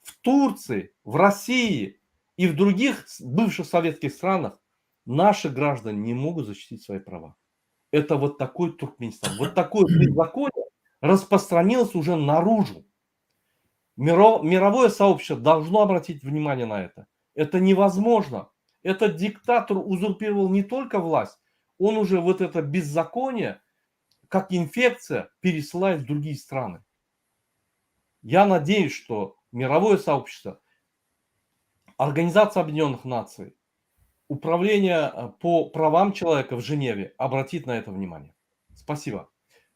в Турции, в России и в других бывших советских странах наши граждане не могут защитить свои права. Это вот такой Туркменистан. Вот такое беззаконие распространилось уже наружу. Мировое сообщество должно обратить внимание на это. Это невозможно. Этот диктатор узурпировал не только власть, он уже вот это беззаконие, как инфекция, пересылает в другие страны. Я надеюсь, что мировое сообщество, Организация Объединенных Наций, Управление э, по правам человека в Женеве обратит на это внимание. Спасибо.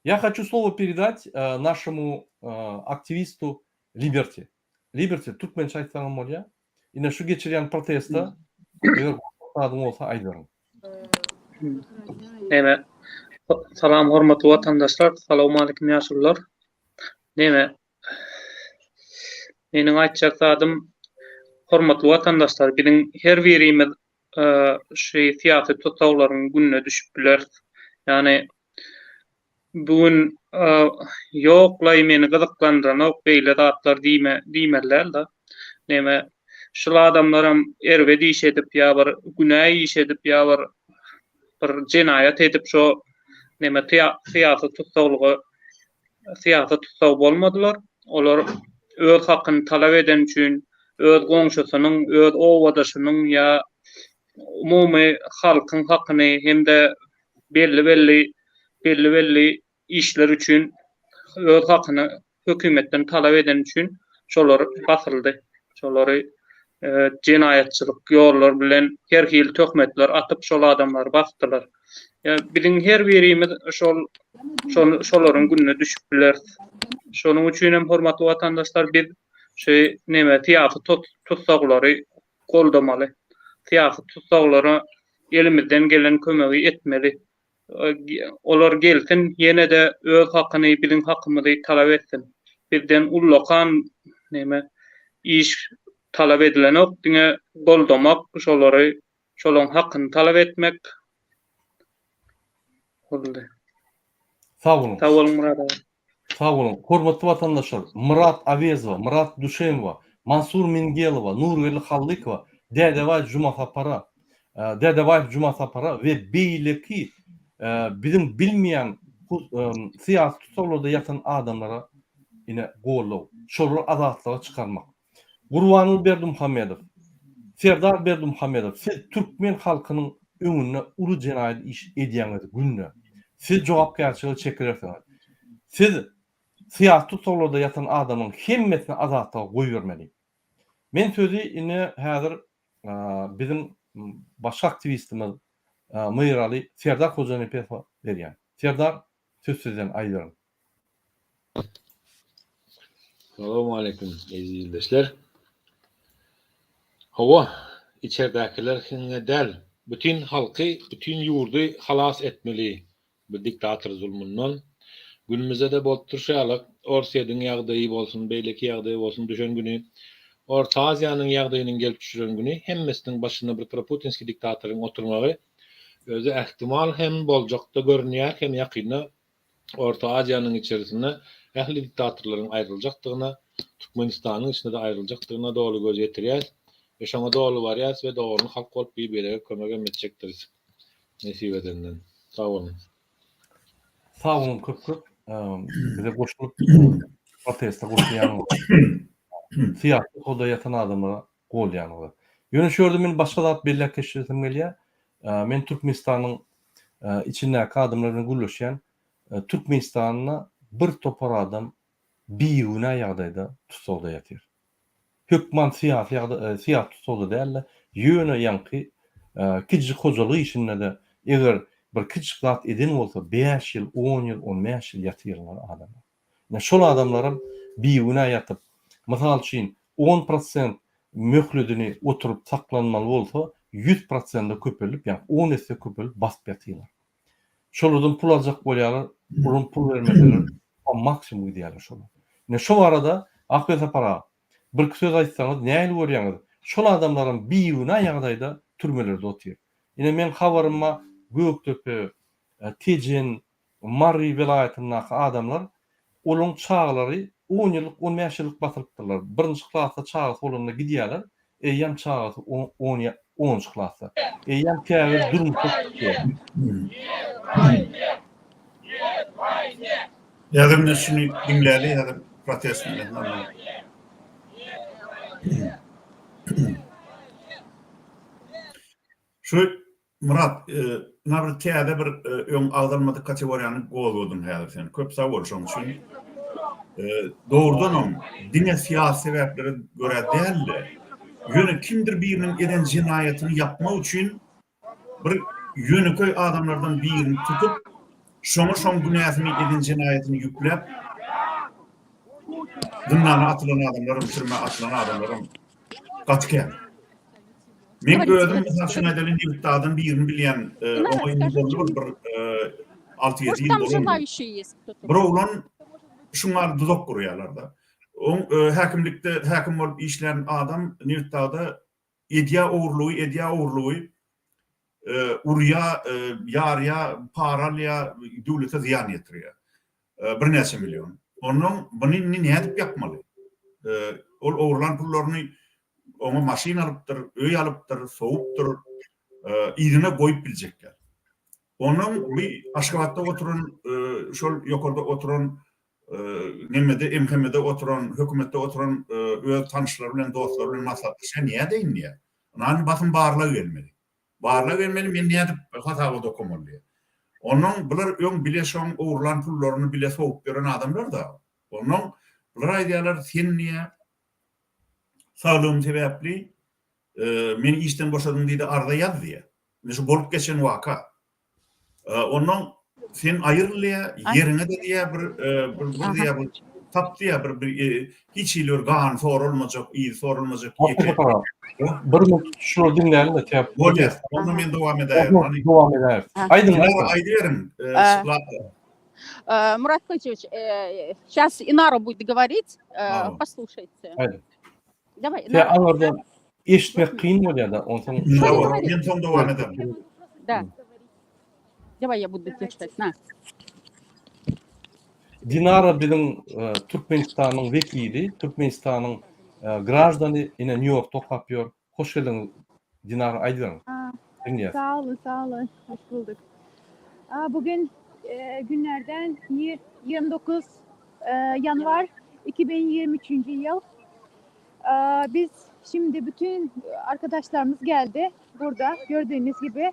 Я хочу слово передать э, нашему э, активисту Liberty. Liberty, türkmençe aýtsaňam bolýar. Ine şu geçirýän proteste eger zadyň bolsa aýdaryn. Neme, salam hormatly watandaşlar, salowmalikim ýaşulular. Neme, meniň aýtjak zadym, hormatly watandaşlar, biziň her birimiz şu syýasy tussaglaryň gününe düşüp bileris. Ýagny bu gün ýok-laý meni gyzyklandyranok beýle zatlar diýme diýmeli däl-de. Neme şul adamlaram erbet iş edip ýa bir günä iş edip ýa bir bir jenaýat edip şo neme syýasy tussaglyga syýasy tussag bolmadylar. Olar öz hakyny talap edeni üçin öz goňşusynyň, öz obadaşynyň ýa umumy halkyň hakyny hem-de belli-belli belli-belli işler üçin öz hakyny hökümetden talap edeni üçin şolar basyldy. Şolary jenaýatçylyk ýollar bilen her hili töhmetler atyp şol adamlary basdylar. Biziň her birimiz şol şolaryň gününe düşüp bileris. Şonuň üçin hem hormatly watandaşlar biz şu neme syýasy tussaglary goldamaly. Syýasy tussaglara elimizden gelen kömegi etmeli. Olar gelsin, ýene-de öz hakyny, biziň hakymyzy talap etsin. Bizden ullakan neme iş talap edilenok, diňe goldamak, şolary, şolaň hakyny talap etmek. Boldy. Sag boluň. Sag boluň Myrat aga. Sag boluň. Hormatly watandaşlar, Myrat Awezowa, Myrat Duşemowa. Mansur Mingelowa, Nurgeldi Hallykowa, Dädebaý Jumasapara, Dädebaýew Jumasapara we beýleki biziň bilmeýän syýasy tussaglarda ýatan adamlara ine goldaw. Şolary azatlyga çykarmak. Gurbanguly Berdimuhamedow, Serdar Berdimuhamedow siz türkmen halkynyň öňünde uly jenaýat iş edýäňiz günde. Siz jogapkärçilige çekilersiňiz. Siz syýasy tussaglarda ýatan adamlaryň hemmesini azatlyga goýbermeli. Men sözi ine häzir biziň başga aktiwistimiz Myraly Serdar Hojanepesowa berýän. Serdar söz sizden aýdyberiň. Salowmaleýkim eziz ildeşler. Hawa, içerdäkiler hiňe däl, bütin halky, bütin ýurdy halas etmeli bu diktator zulmundan. Günümizde-de bolup durşy ýaly, Orsýediň ýagdaýy bolsun, beýleki ýagdaýy bolsun düşen güni, Orta Aziýanyň ýagdaýynyň gelip düşüren güni hemmesiniň başynda bir proputinskiý diktatoryň oturmagy özi ähtimal hem boljakda görünýär hem ýakynda Orta Aziýanyň içerisinde ähli diktatorlaryň aýryljakdygyna, Türkmenistanyň içinde-de aýryljakdygyna doly göz ýetirýäs we şoňa doly barýas we doganlyk halk bolup bir-birege kömegem etjekdiris. Nesip edenden. Sag boluň. Sag boluň köp köp bize goşulyp proteste goşulýanyňyza. Syýasy oda ýatan adamlara golýanyňyza. Ýöne şu ýerde men başga zat belläp geçiresim gelýär. Men Türkmenistanyň içindäki adamlar bilen gürleşýän. Türkmenistanda bir topar adam bigünä ýagdaýda tussagda ýatyr. Hökman syýasy ýagda syýasy tussagda däl-de, ýöne ýaňky kiçijik hojalyk işinde-de eger bir kiçijik zat eden bolsa bäş ýyl, on ýyl, on bäş ýyl ýatyrlar adamlar. Ine şol adamlaram bigünä ýatyp, mysal üçin on prosent möhledini oturyp saklanmaly bolsa, ýüz prosende köpeldip, ýagny on esse köpeldip basyp ýatyrlar. Şolardan pul aljak bolýarlar, olam pul bermeseler, maksimum gidýärler şolar. Ine şo barada Akbel Sapar aga, birki söz aýtsaňyz nähili görýäňiz? Şol adamlaram bigünä ýagdaýda türmelerde otyr. Ine meň habarym bar, Gökdepe, Tejen, Mary welaýatyndaky adamlar, olaň çagalary on ýyllyk, on bäş ýyllyk basylypdyrlar. Birinji klasda çagasy bolanda gidýärler, eýýäm çagasy on onunjy klasda. Eýýäm käbir durmuşa çykýar. Häzir ine şuny diňläli häzir protest bilen. Şu Myrat, ynha bir täze bir öň agzalmadyk kategoriýany gozgadyň häzir sen. Köp sag bol şoň üçin. Dogrudanam diňe syýasy sebäplere görä däl-de, ýöne kimdir biriniň eden jenaýatyny ýapmak üçin bir ýönekeý adamlardan birini tutup, şoňa şoň günäsini, eden jenaýatyny ýükläp, zyndana atylan adamlaram, türmä atylan adamlaram gaty kän. Men özüm mysal üçin aýdaly Nebitdagdan birini bilýän, oňa indi boldy bir 6-7 ýyl bolandyr. Bir oglan şuňa duzak gurýarlar-da. Oň häkimlikde häkim bolup işlän adam Nebitdagda edýä ogurlygy, edýä ogurlygy, urýa, ýarýa, para alýa, döwlete zyýan ýetirýär. Birnäçe million. Onnoň buny indi nädip ýapmaly? Ol ogurlan pullaryny oňa maşyn alypdyr, öý alypdyr, sowupdyr, yzyna goýup biljek däl. Onnoň bi Aşgabatda oturan, şol ýokarda oturan nemede, MHM-de oturan, hökümetde oturan öz tanyşlary bilen, dostlary bilen maslahatlaşýar, nädeýin diýýär. Ynha basym barlag gelmeli. Barlag gelmeli, men nädip hasabat okamaly diýýär. Onnoň bular öň bile şoň ogurlan pullaryny bile sowup ýören adamlar-da. Onnoň bular aýdýarlar, sen diýýär, saglygym sebäpli meni işden boşadyň diýdi, arza ýaz diýýär. Indi şu bolup geçen waka. Ondan sen aýryl diýýär, ýeriňe-de diýýär bir bir bir diýýär bir tap diýýär bir bir hiç hili bir gany soralmajak, yzy soralmajak ýeke. Bir minut şulary diňläliň-de täp. Bolýar. Onda men dowam edäýerin. Dowam edäris. Aýdyň, aýdyň. Aýdyberiň. Murat Koçewiç, сейчас Inara будет говорить, послушайте. Aýdyň. Daway. Sen aňyrdan eşitmek kyn bolýar-da, onsoň. Men soň dowam ederin. Da. Daway ya budu çität. Na. Dinara biziň Türkmenistanyň wekili, Türkmenistanyň. Graždany ine Nýu-Ýorkda okap ýör. Hoş geldiňiz Dinara aýdyberiň. Diňleýäs. Sag olun, sag olun. Hoş bulduk. Bugün günlerden 29 yanvar 2023 yıl. Biz şimdi bütün arkadaşlarımız geldi burada gördüğünüz gibi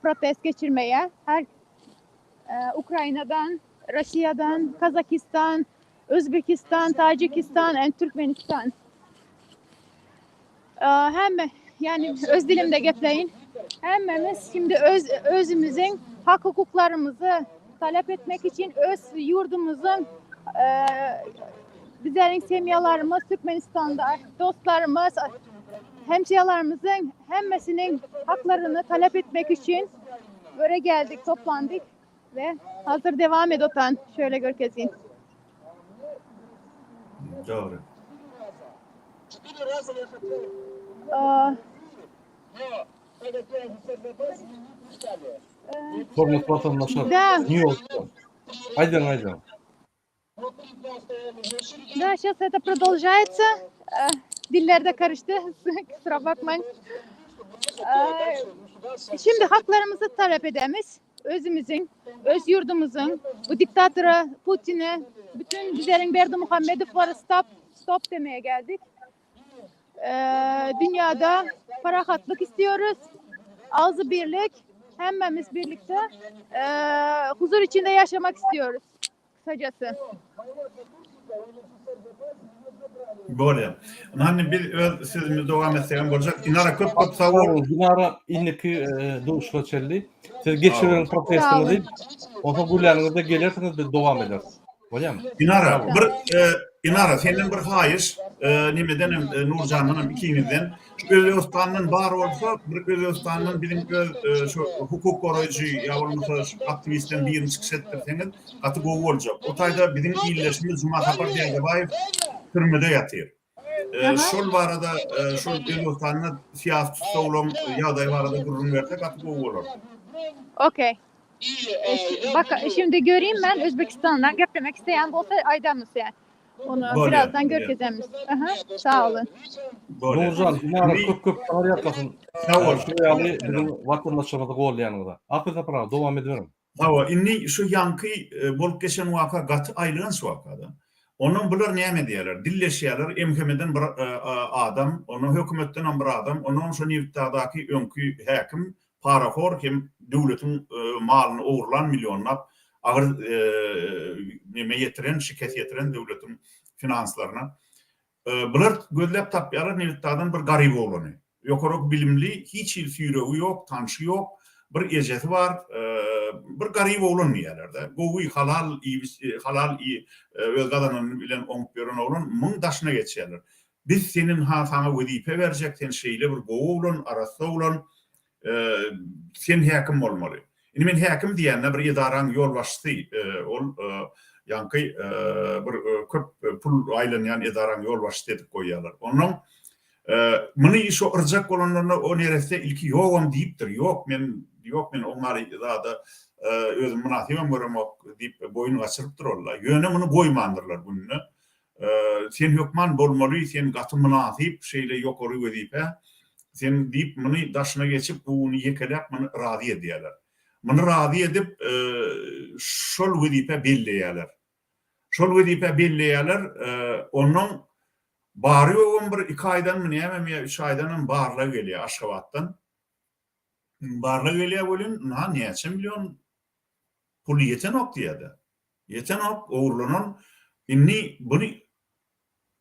protest geçirmeye. Her Ukrayna'dan, Rusya'dan, Kazakistan, Özbekistan, Tacikistan and Türkmenistan. Hem yani öz dilimde gepleyin. Hemmemiz şimdi öz özümüzün hak hukuklarımızı talep etmek için öz yurdumuzun e, bizlerin semyalarımız Türkmenistan'da dostlarımız hemşehrilerimizin hemmesinin haklarını talep etmek için böyle geldik, toplandık ve hazır devam ed otan şöyle görkezin. Dogry. Hormatly watandaşlar, Da. Nýu-Ýorkda. Aýdyň, aýdyň. Да, сейчас это продолжается. Э, Diller de karıştı. Kusura bakmayın. Ee, Şimdi haklarımızı talep edemiz. Özümüzün, öz yurdumuzun, bu diktatöre, Putin'e, bütün bizlerin Berdi Muhammedov'ları stop, stop demeye geldik. Ee, dünyada parahatlık istiyoruz. Ağzı birlik, hemmemiz birlikte ee, huzur içinde yaşamak istiyoruz. Kısacası. Bolýar. Ynha biz öz sözümizi dowam etsegem boljak. Dinara köp köp sag bol. Dinara indiki duşuşyga çenli. Siz geçiriberiň protestiňizi. Onsoň gürläniňizde gelersiňiz biz dowam ederis. Bolýarmy? Dinara bir Dinara senden bir haýyş nemedenem Nurjandanam ikiňizden şu Özbegistandan bar bolsa bir Özbegistandan biziň öz şu hukuk goraýjy ýa bolmasa şu aktiwistleň birini çykyş etdirseňiz gaty gowy boljak. O taýda biziň ildeşimiz Jumasapar Dädebaýew türmede ýatyr. Şol barada şol Özbegistanda syýasy tussaglaryň ýagdaýy barada gürrüň berse gaty gowy bolar. Okey. Bak şimdi göreyim ben Özbekistan'dan geplemek isteyen bolsa aydamız yani. Onu Bolýar, birazdan bolýar. görkezemiz. Aha, sağ olun. Bolýar. Nurjan, Dinara köp köp sag ýalkasyn. Sag bol. Şu ýaly biziň watandaşlarymyzy goldaýanyňyza. Akyl Sapar aga, dowam ediberiň. Hawa, indi şu ýaňky bolup geçen waka gaty aýylganç waka-da. Ondan bular näme edýärler? Dilleşýärler, MHM-den bir adam, ondan hökümetdenem bir adam, ondan şo Nebitdagdaky öňki häkim parahor hem döwletiň malyny ogurlan millionlap agyr neme ýetiren, şikes ýetiren döwletiň finanslaryna. Bular gözläp tapýarlar Nebitdagdan bir garyp oglany. Ýokary bilimli, hiç hili süýregi ýok, tanşy ýok, bir ejesi bar, bir garyp oglan diýýärler-de. Gowy, halal iýip, halal öz gazanany bilen oňup ýören oglan, muň daşyna geçýärler. Biz seniň ha saňa wezipe berjek, sen şeýle bir gowy oglan, arassa oglan, sen häkim bolmaly. Indi men häkim diýende bir edaraň ýolbaşçysy, ol ýaňky bir köp pul aýlanýan edaraň ýolbaşçysy edip goýýarlar. Onnoň muny şo yrjak bolanlarynda o neresse ilki ýogam diýipdir. Ýok, men ýok men oňa zada özüm mynasybam göremok diýip boýun gaçyrypdyr ol-da. Ýöne muny goýmandyrlar gününe. Sen hökman bolmaly, sen gaty mynasyp şeýle ýokary wezipä, sen diýip muny daşyna geçip uguny ýekeläp muny razy edýärler. Muny razy edip şol wezipä belleýärler. Şol wezipä belleýärler, onnoň bary-ýogam bir iki aýdanmy nämemi ýa üç aýdanam barlag gelýär Aşgabatdan. Barlag gelýär welin, ynha näçe million pul ýetenok diýýär-de. Ýetenok, ogurlanan. Indi buny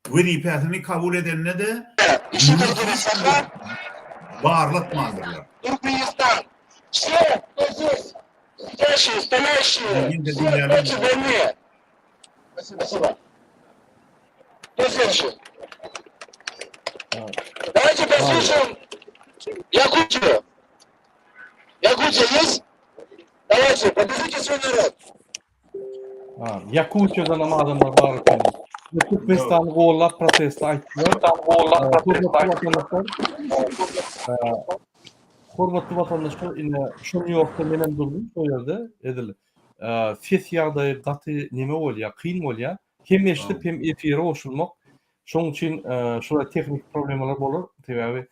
wezipesini kabul edende-de muny hiç hili barlatmandyrlar. Indi diňläliň. Ýakutiýadan hem adamlar bar eken. Türkmenistany gollap protesti aýtdylar. Hormatly watandaşlar, ine şu Nýu-Ýorkda menem durdum şo ýerde edil. Ses ýagdaýy gaty neme bolýar, kyn bolýar. Hem eşidip hem efire goşulmak. Şonuň üçin şular tehniki problemalar bolar. Sebäbi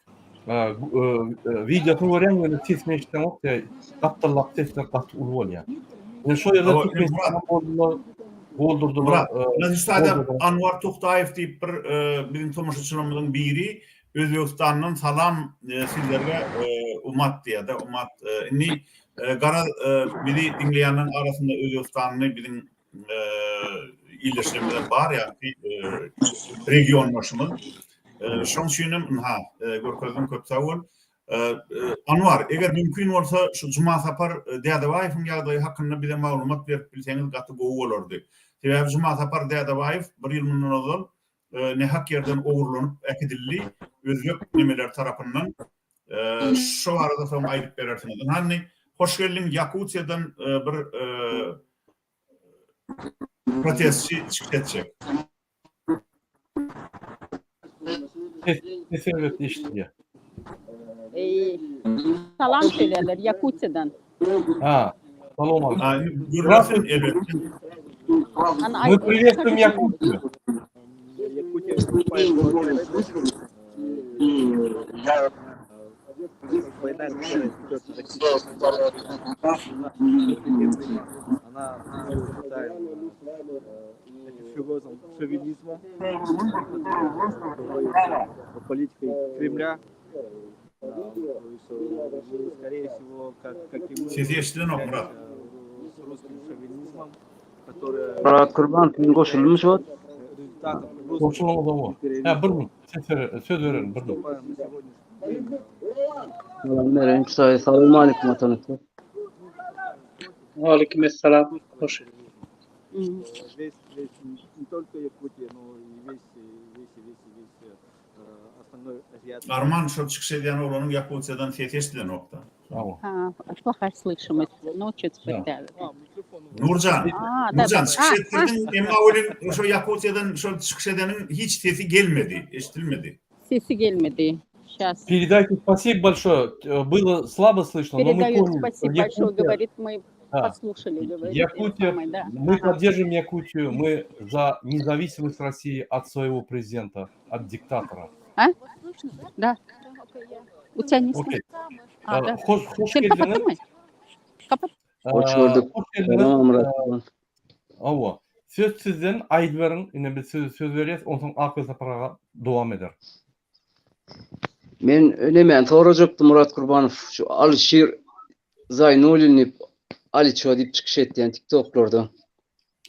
wideosyny görýäň ýöne sesini eşideňok, gapdaldaky sesler gaty uly bolýar. Ýöne şo ýerde Türkmenistanda boldular, goldurdylar. Murat, Anwar Tuhtaýew diýip bir biziň tomaşaçylarymyzyň biri Özbegistandan salam sizlerge umat diýýär-de, umat. Indi garaz bizi diňleýänleriň arasynda özbegistanly biziň ildeşlerimiz bar ýa-da regiondaşymyz. Şonuň üçin hem ynha görkezdiň köp sag bol. Anwar, eger mümkin bolsa şu Jumasapar Dädebaýewiň ýagdaýy hakynda bize maglumat berip bilseňiz gaty gowy bolardy. Sebäbi Jumasapar Dädebaýew bir ýyl mundan ozal nähak ýerden ogurlanyp äkidildi özbek nemeleri tarapyndan. Şo barada soň aýdyp berersiňiz. Ynha indi hoş geldiň Ýakutiýadan bir protestçi çykyş etjek. Ses erbet eşidilýär. Salam söýlerler Ýakutiýadan. Ha, salam aleyküm. Gürlesin elbetde. Мы приветствуем Якутию. Sesi eşidilenok Myrat. Myrat Kurbanow men goşuldym şu wagt. Goşulyňyz oňa. Hä bir gün ses bere, söz berelim bir gün. Salam bereýin Hudaý. Salam aleýkum watandaşlar. Waleýkim essalam. Hoş. Arman şol çykyş edýän oglanyň Ýakutiýadan sesi eşidilenokda. Ha, плохая слышимость. Но чуть да. Nurjan, Nurjan çykyş etdirdiň, emma welin şo Ýakutiýadan şol çykyş edeniň hiç sesi gelmedi, eşidilmedi. Sesi gelmedi. Сейчас. Передайте спасибо большое. Было слабо слышно, но мы Передает поняли. спасибо большое, говорит, мы Да. послушали, говорит. Якутия, самое, да. мы Ага. поддержим Якутию, мы за независимость России от своего президента, от диктатора. А? Да. У тебя не Okey. слышно? А, да. Hoş, hoş Sen geldiňiz. kapattynmy? Kapat. Hoş gördük. Hoş geldiňiz. Salam Myrat Kurbanow. Hawa. Söz sizden aýdyberiň. Ine biz size söz berýäs, onsoň Akgül Sapar aga dowam eder. Men nemäni sorajakdym Murat Kurbanow şu Alyşir Zaýnulin diýip Aliço diýip çykyş etýän TikToklarda.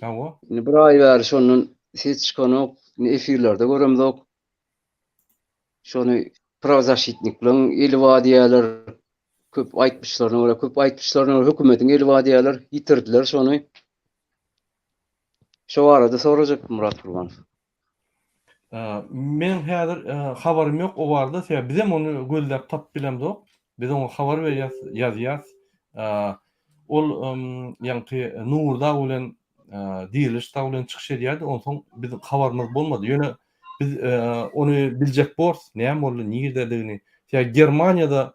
Hawa. Indi bir aý bäri şondan ses çykanok, indi efirlerde göremzok. Şony prawzaşitnikleriň eli bar diýýärler. Köp aýtmyşlaryna görä, köp aýtmyşlaryna görä hökümetiň eli bar diýýärler. Ýitirdiler şony. Şo barada sorajakdym Murat Gurbanow. Meň häzir habarym ýok o barada, sebäbi bizem ony gözläp tapyp bilemzok. Biz oňa habar berýäs, ýazýas. Ol ýaňky Nurdag bilen Diriliş dag bilen çykyş edýärdi, onsoň biziň habarymyz bolmady. Ýöne biz ony biljek borus, näme boldy, nirededigini. Sebäbi Germaniýada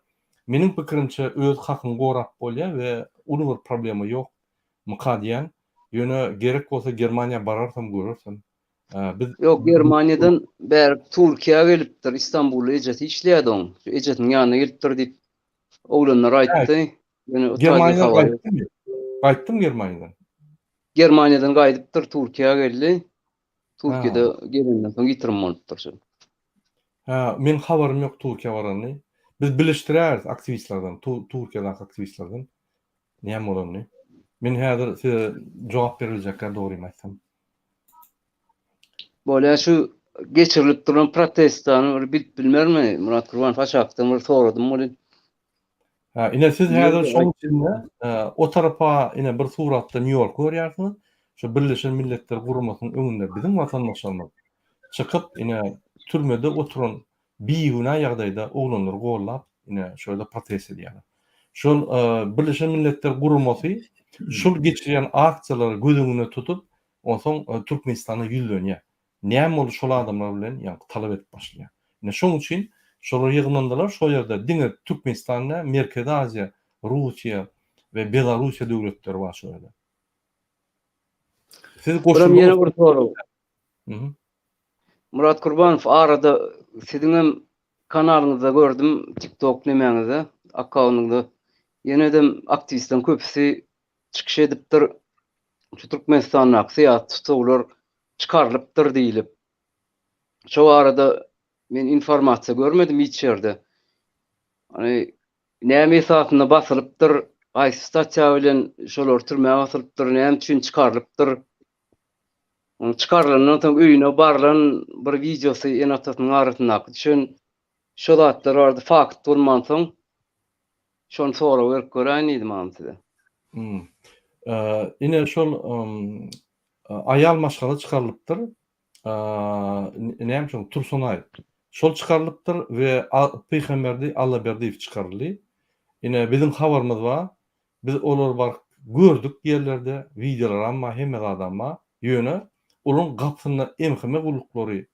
meniň pikirimçe öz hakyňy gorap bolýar we uly bir problema ýok myka diýýän. Ýöne gerek bolsa Germaniýa bararsam görersem. Biz Ýok, Germaniýadan bärik Türkiýä gelipdir, Istanbulda ejesi işleýärdi oň. Şu ejesiniň ýanyna gelipdir diýip oglanlar aýtdy. Ýöne o taýda Germaniýadan habar ýok. gaýtdymy? Gaýtdymy Germaniýadan? Germaniýadan gaýdypdyr, Türkiýä geldi. Türkiýede gelenden soň ýitirim bolupdyr şu. Hä, meň habarym ýok Türkiýä baranyny. Biz bilişdiräris aktiwistlerden, Türkiýedäki aktiwistlerden näme bolanyny. Men häzir size jogap beriljekkä dogrymy aýtsam. Bolýa şu geçirilip duran protestany bir bilip bilmermi Murat Gurbanow aşakdan bir soradym welin. Ha, ine siz häzir şoň içinde o tarapa ine bir suratda Nýu-Ýorky görýärsiňiz. Şu Birleşen Milletler Guramasynyň öňünde biziň watandaşlarymyz çykyp ine türmede oturan bigünä ýagdaýda oglanlary gollap ine şu ýerde protest edýärler. Şol Birleşen Milletler Guramasy şul geçirýän aksiýalary göz öňünde tutup onsoň Türkmenistana ýüzlenýär. Näme boldy şol adamlar bilen ýaňky talap edip başlaýar. Ine şoň üçin şolar ýygnandylar şo ýerde diňe Türkmenistan däl Merkezi Aziýa, Russiýa we Belarussiýa döwletleri bar şo ýerde. Siz Buram ýene bir sorag. Murat Kurbanow arada siziňem kanalyňyzda gördüm tiktok nemäňizde akkauntyňyzda ýenedem aktiwistleriň köpüsi çykyş edipdir şu Türkmenistandaky syýasy tussaglar çykarylypdyr diýlip. Şo barada men informasiýa görmedim hiç ýerde. Hany näme esasynda basylypdyr, haýsy statýa bilen şolar türmä basylypdyr, näme üçin çykarylypdyr? Onuň çykarylandan soň öýüne barlan bir wideosy ene-atasynyň arasyndaky düşen şo zatlar bardy, fakt bolmansoň şony sorag berip göräýin diýdim agam size. Ine şol aýal maşgala çykarylypdyr. Näme üçin Tursunaý şol çykarylypdyr we Pygamberdi Allaberdiýew çykaryldy. Ine biziň habarymyz bar. Biz olary baryp gördük ýerlerde, wideolaram bar, hemme zadam bar. Ýöne olaryň gapysynda MHM gulluklary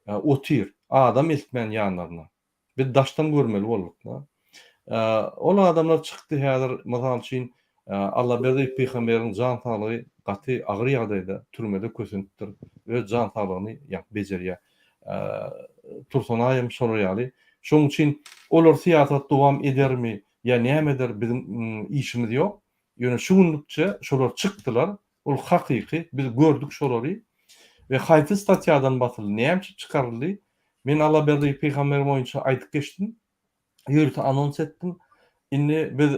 otyr, adam eltmän ýanlaryna. Biz daşdan görmeli bolduk-da. Ol adamlar çykdy häzir, mysal üçin, Allaberdi pygamberiň jan saglygy gaty agyr ýagdaýda, türmede kösenipdir, öz jan saglygyny ýa bejerýär. Tursunaýam şolar ýaly. Şonuň üçin olar syýasat dowam edermi ýa näme eder biziň işimiz ýok. Ýöne şu günlükçe şolar çykdylar. Ol hakyky, biz gördük şolary. We haýsy statýadan basyldy, näme üçin çykaryldy? Men Allaberdi pygamber boýunça aýdyp geçdim. Ýörite anons etdim. Indi biz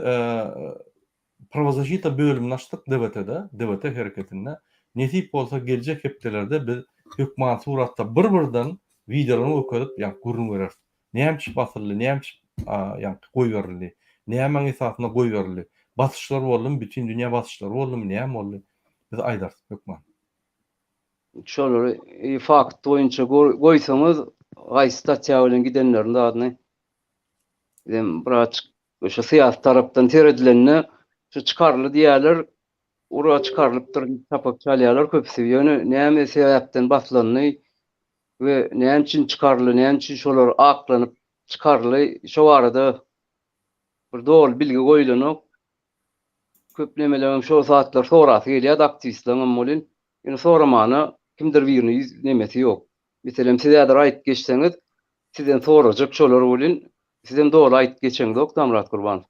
Prawozaşita bölümini açdyk DWT-de, DWT hereketinde. Nesip bolsa geljek hepdelerde biz hökman suratda bir-birden wideolaryny görkezip, ýa gürrüň bereris. Näme üçin basyldy, näme üçin ýaňky goýberildi, nämäň esasynda goýberildi, basyşlar boldumy, bütin dünýä basyşlary boldumy, näme boldy, biz aýdarys hökman. Şolary fakt boýunça goýsaňyz, haýsy statýa bilen gidenlerini zadyny bizem birazjyk şu syýasy tarapdan seredilende şu çykaryldy diýýärler, ura çykarylypdyr diýip çapak çalýarlar köpüsi. Ýöne näme sebäpden basylandy we näme üçin çykaryldy, näme üçin şolar aklanyp çykaryldy, şo barada bir doly bilgi goýlanok. Köp nemeleriň şo zatlar sorasy gelýärdi aktiwistleriňem welin, ýöne soramana kimdir birine ýüz nemesi ýok. Meselem siz häzir aýyp geçseňiz, sizden sorajak şolar welin, sizem doly aýyp geçeňzok Damrat Gurbanow.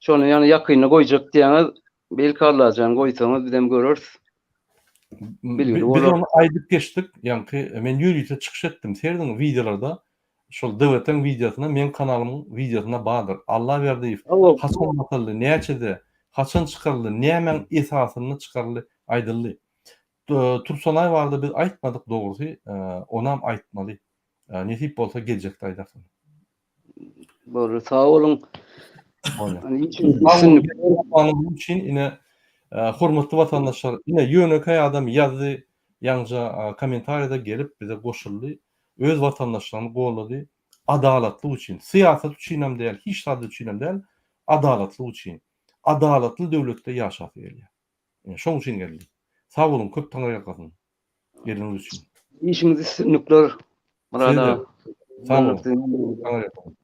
Şony ýany ýakynda goýjak diýýäňiz, belki Allajan goýsaňyz bizem göreris. Bilgili Biz bolar. ony aýdyp geçdik, ýaňky men ýörite çykyş etdim, serediň wideolarda, şol DWT-iň wideosynda meň kanalymyň wideosynda bardyr. Allaberdiýew haçan basyldy, näçede, haçan çykaryldy, nämäň esasynda çykaryldy aýdyldy. Tursunaý barada biz aýtmadyk dogrusy, onam aýtmaly. Nesip bolsa geljekde aýdarys ony. Boldy, sag boluň. Sag üçin ine hormatly watandaşlar, ine ýönekeý adam ýazdy, ýaňja kommentariýada gelip bize goşuldy, öz watandaşlaryny goldady, adalatlyk üçin, syýasat üçinem däl, hiç zat üçinem däl, adalatlyk üçin, adalatly döwletde ýaşasy gelýär. Ine şoň üçin geldi. Sag boluň, köp taňryýalkasyn geleniňiz üçin. Işiňizde üstünlikler Myrat aga. Sag boluň. Taňryýalkasyn.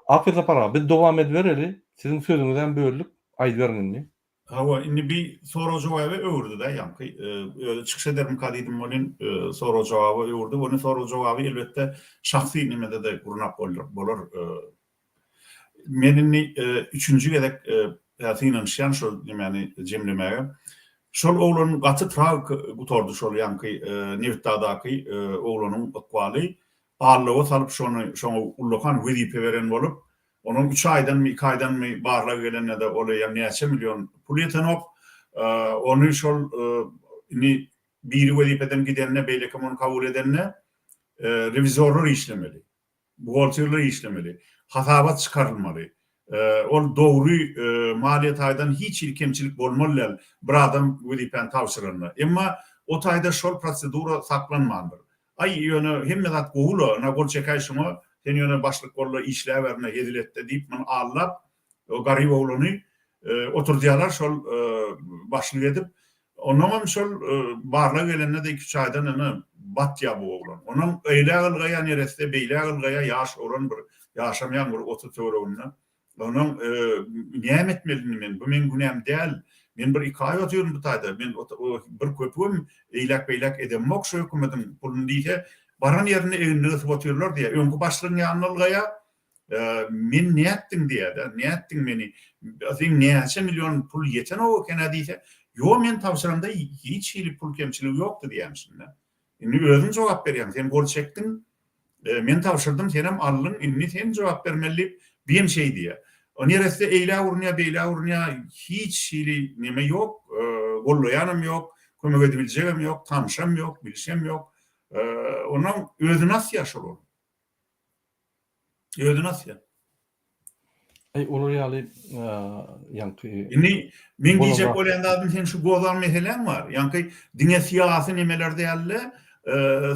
Afiýa Sapar aga, biz dowam edibereli. Siziň sözüňizem böldük. Aýdyberiň indi. Hawa, indi bi sorag-jogaba öwürdi-dä ýaňky. Özi çykyş edermika diýdim welin, sorag-jogaba öwürdi. Ony sorag-jogaby elbetde şahsy nemede-de gurnap bolar. Men indi üçünji gezek synanyşýan şol nemäni jemlemäge. Şol oglan gaty tragik gutardy şol ýaňky Nebitdagdaky oglanyň ykbaly. Allowa salyp şony şoňa ullakan wezipe beren bolup, onuň üç aýdanmy iki aýdanmy barlag gelende-de ol eýýäm näçe million pul ýetenok. Ony şol indi biri wezipeden gidende beýlekem ony kabul edende rewizorlar işlemeli. Buhgalterler işlemeli. Hasabat çykarylmaly. Ol dogry maliýe taýdan hiç hili kemçilik bolmaly däl bir adam wezipäni tabşyranda. Emma o taýda şol prosedura saklanmandyr. Aý, ýöne hemme zat gowy-la, ynha gol çekäý şuňa, sen ýöne başlyk bol-da işläber-ine, hezil et-de diýip muny aldap, o garyp oglany oturdýarlar şol başlyk edip. Onnoňam şol barlag gelende-de iki-üç aýdan ine batýar bu oglan. Onam eýläk ylgaýar neresse, beýläk ylgaýar, ýaş oglan bir, ýaşam ýaňy bir 30 töwereginde. Onuň näme etmeli indi men? Bu meň günäm däl. Men bir iki aý otyryn bu taýda, men bir köpügem eýläk-beýläk edemok şu hökümetiň puluny diýse, baran ýerinde egnini gysyp otyrlar diýýär. Öňki başlygyň ýanyna ylgaýar, Men nätdiň diýýär-de, nätdiň meni, seň näçe million pul ýetenok eken-ä diýse, Ýo, men tabşyramda hiç hili pul kemçiligi ýokdy diýýärmişin-de. Indi özüň jogap berýäň, sen gol çekdiň, men tabşyrdym, senem aldyň, indi sen jogap bermeli diýip, biem şeý diýýär. O neresse eýläk urunýar, beýläk urunýar, hiç hili neme ýok, gollaýanam ýok, kömek edibiljegem ýok, tanşam ýok, bilşem ýok. Onnoň özüni asýar şol oglan. Özüni asýar. Eý olar ýaly ýaňky Indi men diýjek bolýan zadym sen şu gozgan meseläň bar. Ýaňky diňe syýasy nemeler däl-de,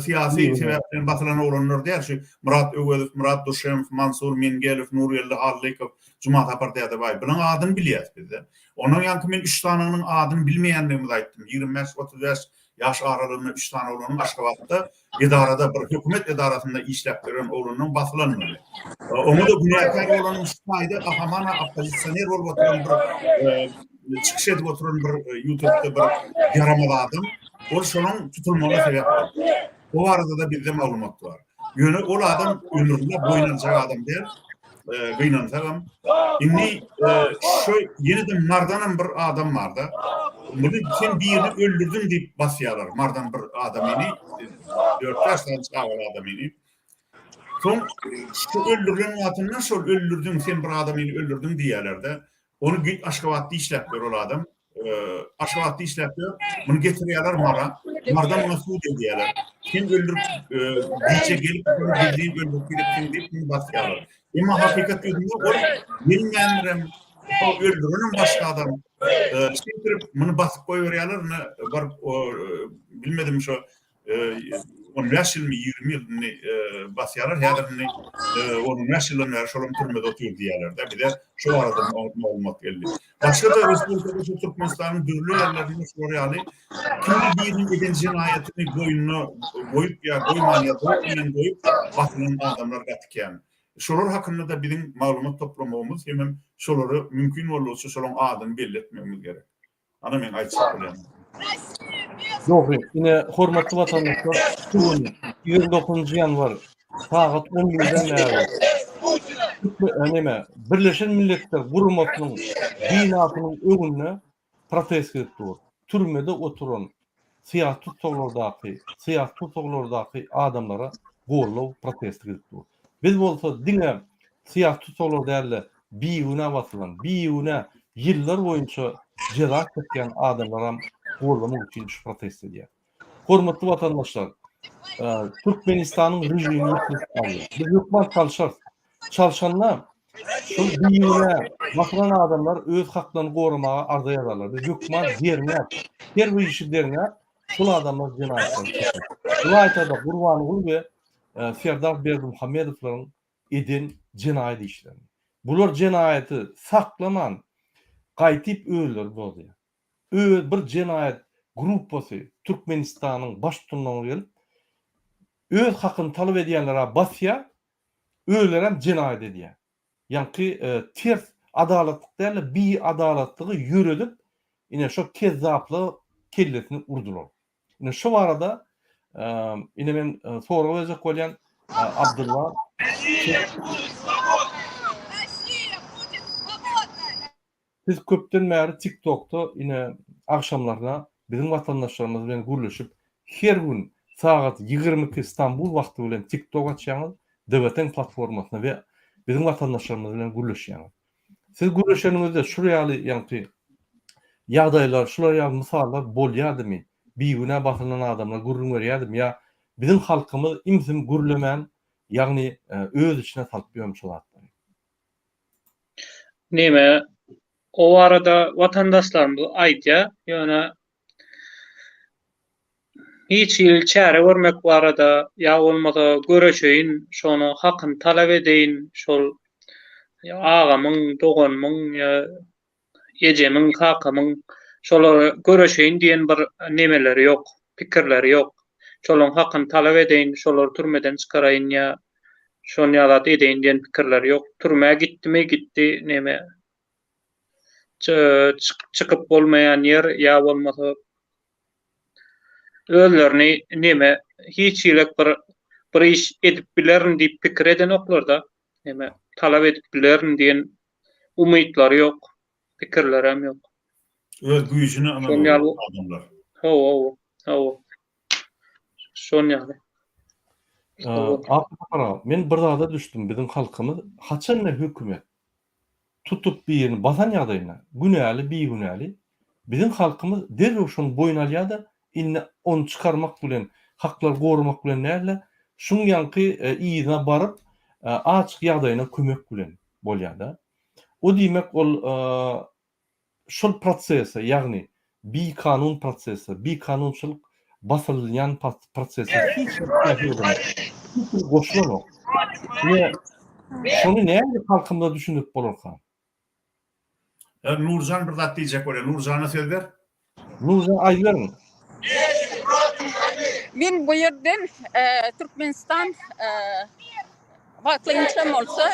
syýasy sebäpden basylan oglanlar däl. Şu Myrat Öwezow, Myrat Duşemow, Mansur Mengelow, Nurgeldi Hallykow, Jumasapar Dädebaýew. Bulaň adyny bilýäs bizde. Ondan ýaňky men üç sanynyň adyny bilmeýändigimizi aýtdym. 25, 35 ýaş aralygynda üç sany oglanyň Aşgabatda edarada bir hökümet edarasynda işläp ýören oglanyň basylandygyny. Oňa-da günäkär bolanyň şu taýda gahamana oppozisioner bolup oturan bir çykyş edip oturan bir YouTube'da bir ýaramaz adam. Ol şonuň tutulmagyna sebäp boldy. O barada-da bizde maglumat bar. Ýöne ol adam ömründe boýun aljak adam däl. Gynansagam. Indi şu ýene-de Mardanam bir adam barda. Muny sen birini öldürdüň diýip basýarlar. Mardan bir adamyny, 4-5 sany çagaly adamyny. Soň şu öldürilen wagtynda şol öldürdüň, sen bir adamyny öldürdüň diýýärler-de. Ony Aşgabatda işläp ýör ol adam. Aşgabatda işläp ýör. Muny getirýärler Mara. Marda muňa sud edýärler. Sen öldürip, gije gelip, gizlin öldürip gidipsiň diýip muny basýarlar. Emma hakykat ýüzünde ol gelmändirem, öldürenem başga adam. Şeýdip muny basyp goýberýärler. Ine baryp bilmedim şo 15 ýylmy, 20 ýylmy basýarlar. Häzir indi 15 ýyldan bäri şolam türmede otyr diýýärler-de. Bize şu barada maglumat geldi. Başga-da respublikada şu Türkmenistanyň dürli ýerlerinde şular ýaly kimdir biriniň eden jenaýatyny boýnuna goýup ýa goýman ýa zor bilen goýup basylan adamlar gaty kän. Şolar hakynda-da biziň maglumat toplamagymyz hemem şolary mümkin boldugyça şolaryň adyny belli etmegimiz gerek. Ana meň aýtjak bolýanym. Dogry. Ine, hormatly watandaşlar, şu gün 29-njy ýanwar sagat 11-den bäri neme, Birleşen Milletler Guramasynyň binasynyň öňünde protest gidip dur. Türmede oturan syýasy tussaglardaky, syýasy tussaglardaky adamlara goldaw protesti gidip dur. Biz bolsa diňe syýasy tussaglar däl-de, bigünä basylan, bigünä ýyllar boýunça jeza çekýän adamlaram goldamak üçin şu protest edýär. Hormatly watandaşlar, Türkmenistanyň režimi ýykylyp barýar. Biz hökman çalşarys. Çalşanda şol bigünä basylan adamlar öz haklaryny goramaga arza ýazarlar. Biz hökman derňäp, her bir işi derňäp, şol adamlar jenaýatdan çeker. Ylaýta-da Gurbanguly we Serdar Berdimuhamedowlaryň eden jenaýat işlerini. Bular jenaýaty saklaman, gaýtyp özleri bozýar. Öz bir jenaýat gruppasy Türkmenistanyň baştutanlygyna gelip, öz hakyny talap edýänlere basýar, özlerem jenaýat edýär. Ýaňky ters adalatlyk däl-de, biadalatlygy ýöredip, ine şo kezzaplyga kellesini urdular. Ine şu barada ine men sorag berjek bolýan Abdylla Siz köpden bäri TikTokda ine agşamlaryna biziň watandaşlarymyz bilen gürleşip her gün sagat 22 Stambul wagty bilen TikTok açýaňyz DWTň platformasynda we biziň watandaşlarymyz bilen gürleşýäňiz. Siz gürleşeniňizde şul ýaly ýaňky ýagdaýlar, şular ýaly mysallar bolýardymy? Bigünä basylan adamlar gürrüň berýärdimi ýa biziň halkymyz imsim gürlemän, ýagny öz içine salyp ýörmüş şu zatlary? Neme, o barada watandaşlarymyz aýdýar, ýöne Hiç hili çäre görmek barada ýa bolmasa göreşeýin, şony hakyny talap edeýin, şol agamyň, doganymyň ýa ejemiň, kakamyň şolara göreşeýin diýen bir nemeleri ýok, pikirleri ýok. Şolaryň hakyny talap edeýin, şolary türmeden çykaraýyn ýa şony ýa zat edeýin diýen pikirleri ýok. Türmä gitdimi, gitdi, neme. Çykyp bolmaýan ýer ýa bolmasa özlerini neme hiç hili bir bir iş edip bilerin diýip pikir edenoklar-da. Neme talap edip bilerin diýen umytlary ýok, pikirlerem ýok. Öz güýjüne ynananok adamlar. Hawa, hawa, hawa. Şon ýaly. Sapar aga, men bir zada düşdüm, biziň halkymyz haçanda hökümet tutup birini basan ýagdaýynda, günäli, bigünäli, biziň halkymyz derrew şony boýun alýar-da, indi ony çykarmak bilen, haklary goramak bilen däl-de, şuň ýaňky yzyna baryp, açyk ýagdaýyna kömek bilen bolýar-da. O diýmek ol şol prosese, ýagny bikanun prosese, bikanunçylyk basylýan prosese hiç hili täsir edenok, hiç hili goşulanok. Ine, şony nähili halkymyza düşündirip bolarka? Nurjan bir zat diýjek bolýar. Nurjana söz ber. Nurjan aýdyberiň. Men bu ýerden Türkmenistan wagtlaýynça bolsa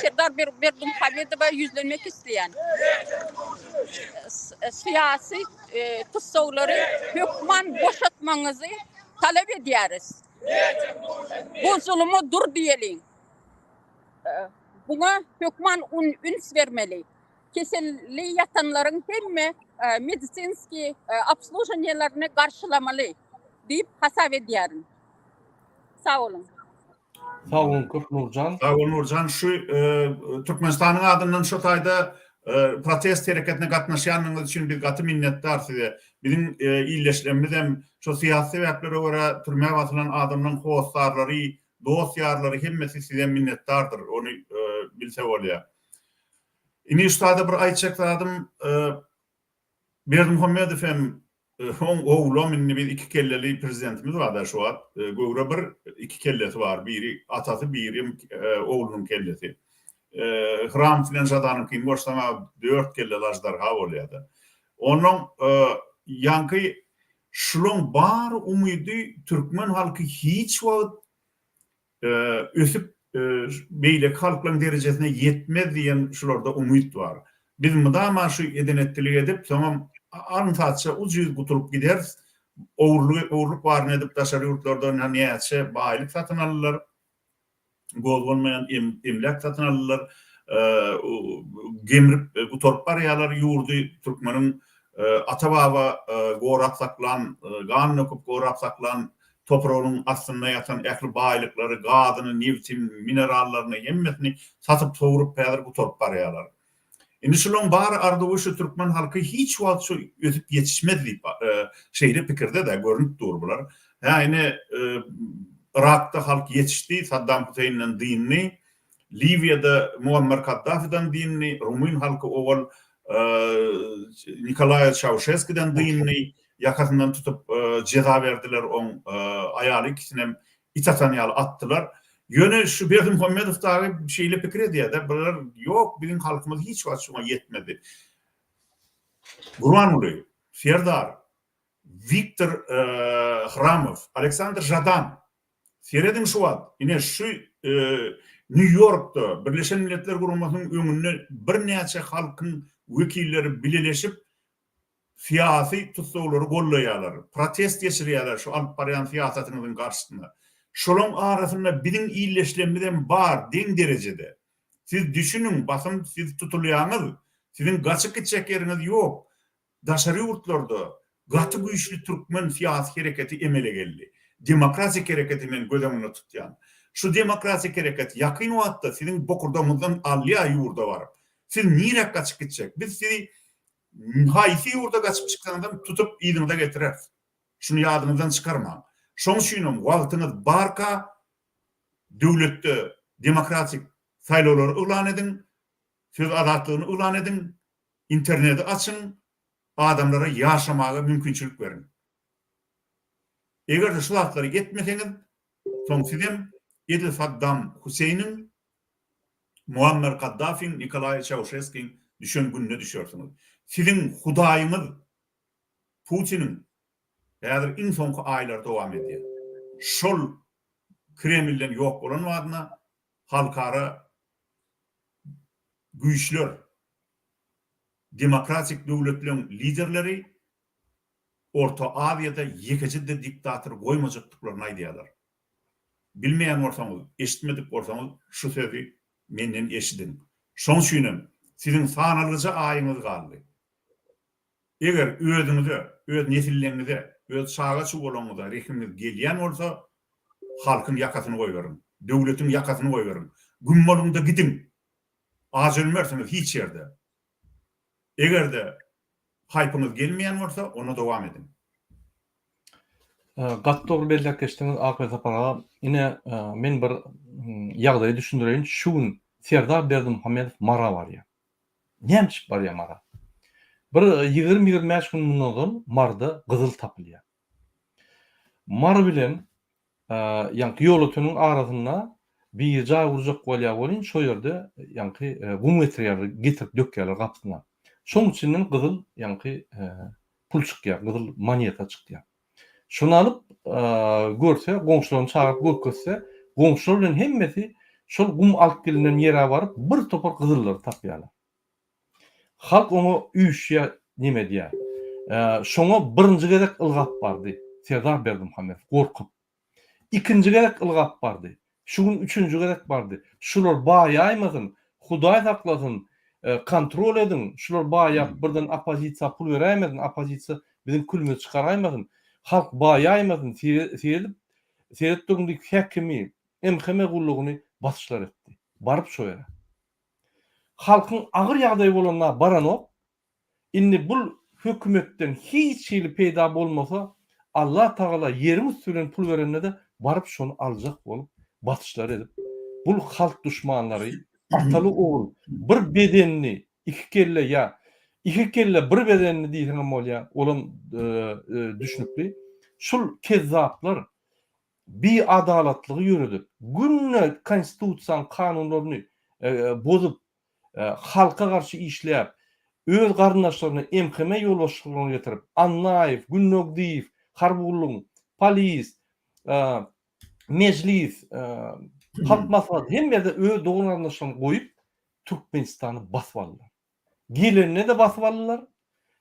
Serdar Berdimuhamedowa ýüzlenmek isleýän. Syýasy tussaglary hökman boşatmagyňyzy talap edýäris. Bu zuluma dur diýeliň. Buňa hökman üns bermeli. Keselli ýatanlaryň hemme medisinskiý obsluženiýelerini garşylamaly diýip hasap edýärin. Sag boluň. Sag boluň köp Nurjan. Sag bol Nurjan. Şu Türkmenistanyň adyndan şu taýda protest hereketine gatnaşýanyňyz üçin biz gaty minnetdar size. Biziň ildeşlerimiz hem şu syýasy sebäplere görä türmä basylan adamlaryň hossarlary, dost-ýarlary hemmesi size minnetdardyr. Ony bilse bolýar. Indi şu taýda bir aýtjak zadym, Berdimuhamedow hem oň oglam indi biz iki kelleli prezidentimiz bar-da şu wagt. Göwre bir, iki kellesi bar. Biri atasy, biri oglunyň kellesi. Hramow bilen Žadanyňkyny goşsaň-a dört kelleli aždarha bolýar-da. Onnoň ýaňky şulaň bar umydy türkmen halky hiç wagt ösüp beýleki halklaryň derejesine ýetmez diýen şularda umyt bar. Biz mydama şu eden-etdilik edip, soňam aňsatja ujyz gutulyp gideris. Ogurlyk, ogurlyk baryny edip daşary ýurtlardan näçe baýlyk satyn aldylar, gozgalmaýan emläk satyn aldylar, gemrip gutaryp barýarlar ýurdy türkmeniň ata-baba gorap saklan, gan döküp gorap saklan Topragynyň astynda ýatan ähli baýlyklary, gazyny, nebtini, minerallaryny, hemmesini satyp-sowrup häzir gutaryp barýarlar. Indi şulaň bary arzuwy şu türkmen halky hiç wagt şu ösüp ýetişmez diýip şeýle pikirde-de görnüp dur bular. Hä ine Yrakda halk ýetişdi, Saddam Hüseýinden dyndy. Liwiýada Muammar Kaddafiden dyndy, rumyn halky owal Nikolaýa Çauşeskiden dyndy, ýakasyndan tutup jeza berdiler, oň aýaly ikisinem it atan ýaly atdylar. Ýöne şu Berdimuhamedow dagy şeýle pikir edýär-de, bular ýok, biziň halkymyz hiç wagt şuňa ýetmez diýip. Gurbanguly Serdar, Wiktor Hramow, Aleksandr Žadan Serediň şu wagt, ine şu Nýu-Ýorkda Birleşen Milletler Guramasynyň öňünde birnäçe halkyň wekilleri bileleşip syýasy tussaglary gollaýarlar, protest geçirýärler şu alyp barýan syýasatyňyzyň garşysyna. Şolaň arasynda biziň ildeşlerimiz bar deň derejede. Siz düşüniň, basym siz tutulýaňyz, siziň gaçyp gitjek ýeriňiz ýok. Daşary ýurtlarda gaty güýçli türkmen syýasy hereketi emele geldi. Demokratik hereketi men göz öňünde tutýan. Şu demokratik hereket ýakyn wagtda siziň bokurdagyňyzdan alýar ýurda baryp. Siz niräk gaçyp gitjek? Biz sizi haýsy ýurda gaçyp çyksaňyzam tutup yzyňyza getireris. Şuny ýadyňyzdan çykarmaň. Şoň üçinem wagtyňyz barka döwletde demokratik saýlawlary yglan ediň, söz azatlygyny yglan ediň, Interneti açyň, adamlara ýaşamaga mümkinçilik beriň. Eger-de şu zatlary etmeseňiz, soň sizem edil Saddam Huseýniň, Muammer Kaddafiň, Nikolaý Çauşeskiň düşen gününe düşersiňiz. Siziň hudaýyňyz Putiniň häzir iň soňky aýlary dowam edýär. Şol Kremlden ýok bolan badyna halkara güýçler. Demokratik döwletleň liderleri Orta Aziýada ýekeje-de diktator goýmajakdyklaryny aýdýarlar. Bilmeýän bolsaňyz, eşitmedik bolsaňyz şu sözi menden eşidiň. Şoň üçinem siziň sanalgyja aýyňyz galdy. Eger özüňize, öz nesilleňize, öz çaga-çugalaňyza rehimiňiz gelýän bolsa, halkyň ýakasyny goýberiň, döwletiň ýakasyny goýberiň. Güm boluň-da gidiň! Aç ölmersiňiz hiç ýerde. Eger-de haýpyňyz gelmeýän bolsa, onda dowam ediň. Gaty dogry belläp geçdiňiz Akbel Sapar aga. Ine, men bir ýagdaýy düşündireýin. Şu gün Serdar Berdimuhamedow Mara barýar. Näme üçin barýar Mara? Bir 20-25 gün mundan ozal Maryda gyzyl tapylýar. Mary bilen ýaňky Ýolöteniň arasynda biri jaý gurjak bolýar welin şo ýerde ýaňky gum getirýärler, getirip dökýärler gapysyna. Şoň içinden gyzyl ýaňky pul çykýar, gyzyl moneta çykýar. Şony alyp görse, goňşularyny çagyryp görkezse, goňşular bilen hemmesi şol gum alyp gelinen ýere baryp bir topar gyzyllary tapýarlar. Halk oňa üýşýär, neme edýär. Şoňa birinji gezek ylgap bardy Serdar Berdimuhamedow gorkup. Ikinji gezek ylgap bardy. Şu gün üçünji gezek bardy. Şular baýaýmasyn, Hudaý saklasyn, kontrol ediň, şular baýap birden oppozisiýa pul beräýmesin, oppozisiýa biziň külümizi çykaraýmasyn, halk baýaýmasyn, seredip, seredip duruň diýip häkimi, MHM gullugyny basyşlar etdi. Baryp şo ýere. Halkyň agyr ýagdaýy bolanda baranok, indi bul hökümetden hiç hili peýda bolmasa Allah tagala ýeriň üsti bilen pul berende-de baryp şony aljak bolup basyşlar edip bul halk duşmanlary ataly ogul bir bedenli iki kelle ýa iki kelle bir bedenli diýseňem bolýa olam düşnükli şul kezzaplar biadalatlygy ýöredip, günde konstitusiýanyň kanunlaryny bozup, halka garşy işläp, öz garyndaşlaryny MHM ýolbaşçylygyna getirip, Annaýew, Gündogdyýew, harby gullugyň, polis, Mejlis, Halk Maslahaty hemme ýerde öz dogan-garyndaşlaryny goýup, Türkmenistany basyp aldylar. Gelende-de basyp aldylar,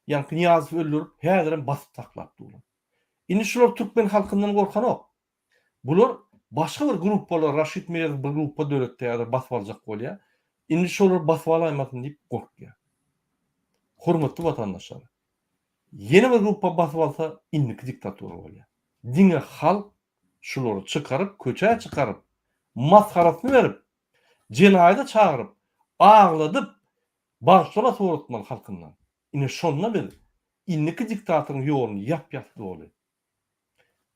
ýaňky Nyýazowy öldürip, häzirem basyp saklap durlar. Indi şular türkmen halkyndan gorkanok. Bular başga bir gruppalar Raşid Meredow bir gruppa döretdi häzir basyp aljak bolýar. Indi şolar basyp alaýmasyn diýip gorkýar. Hormatly watandaşlar. Ýene bir gruppa basyp alsa indiki diktatura bolýar. Diňe halk şulary çykaryp köçä çykaryp masgarasyny berip jenaýada çagyryp agladyp bagyşlama soratmaly halkyndan. Ine şonda biz indiki diktatoryň ýoluny ýap-ýas doly.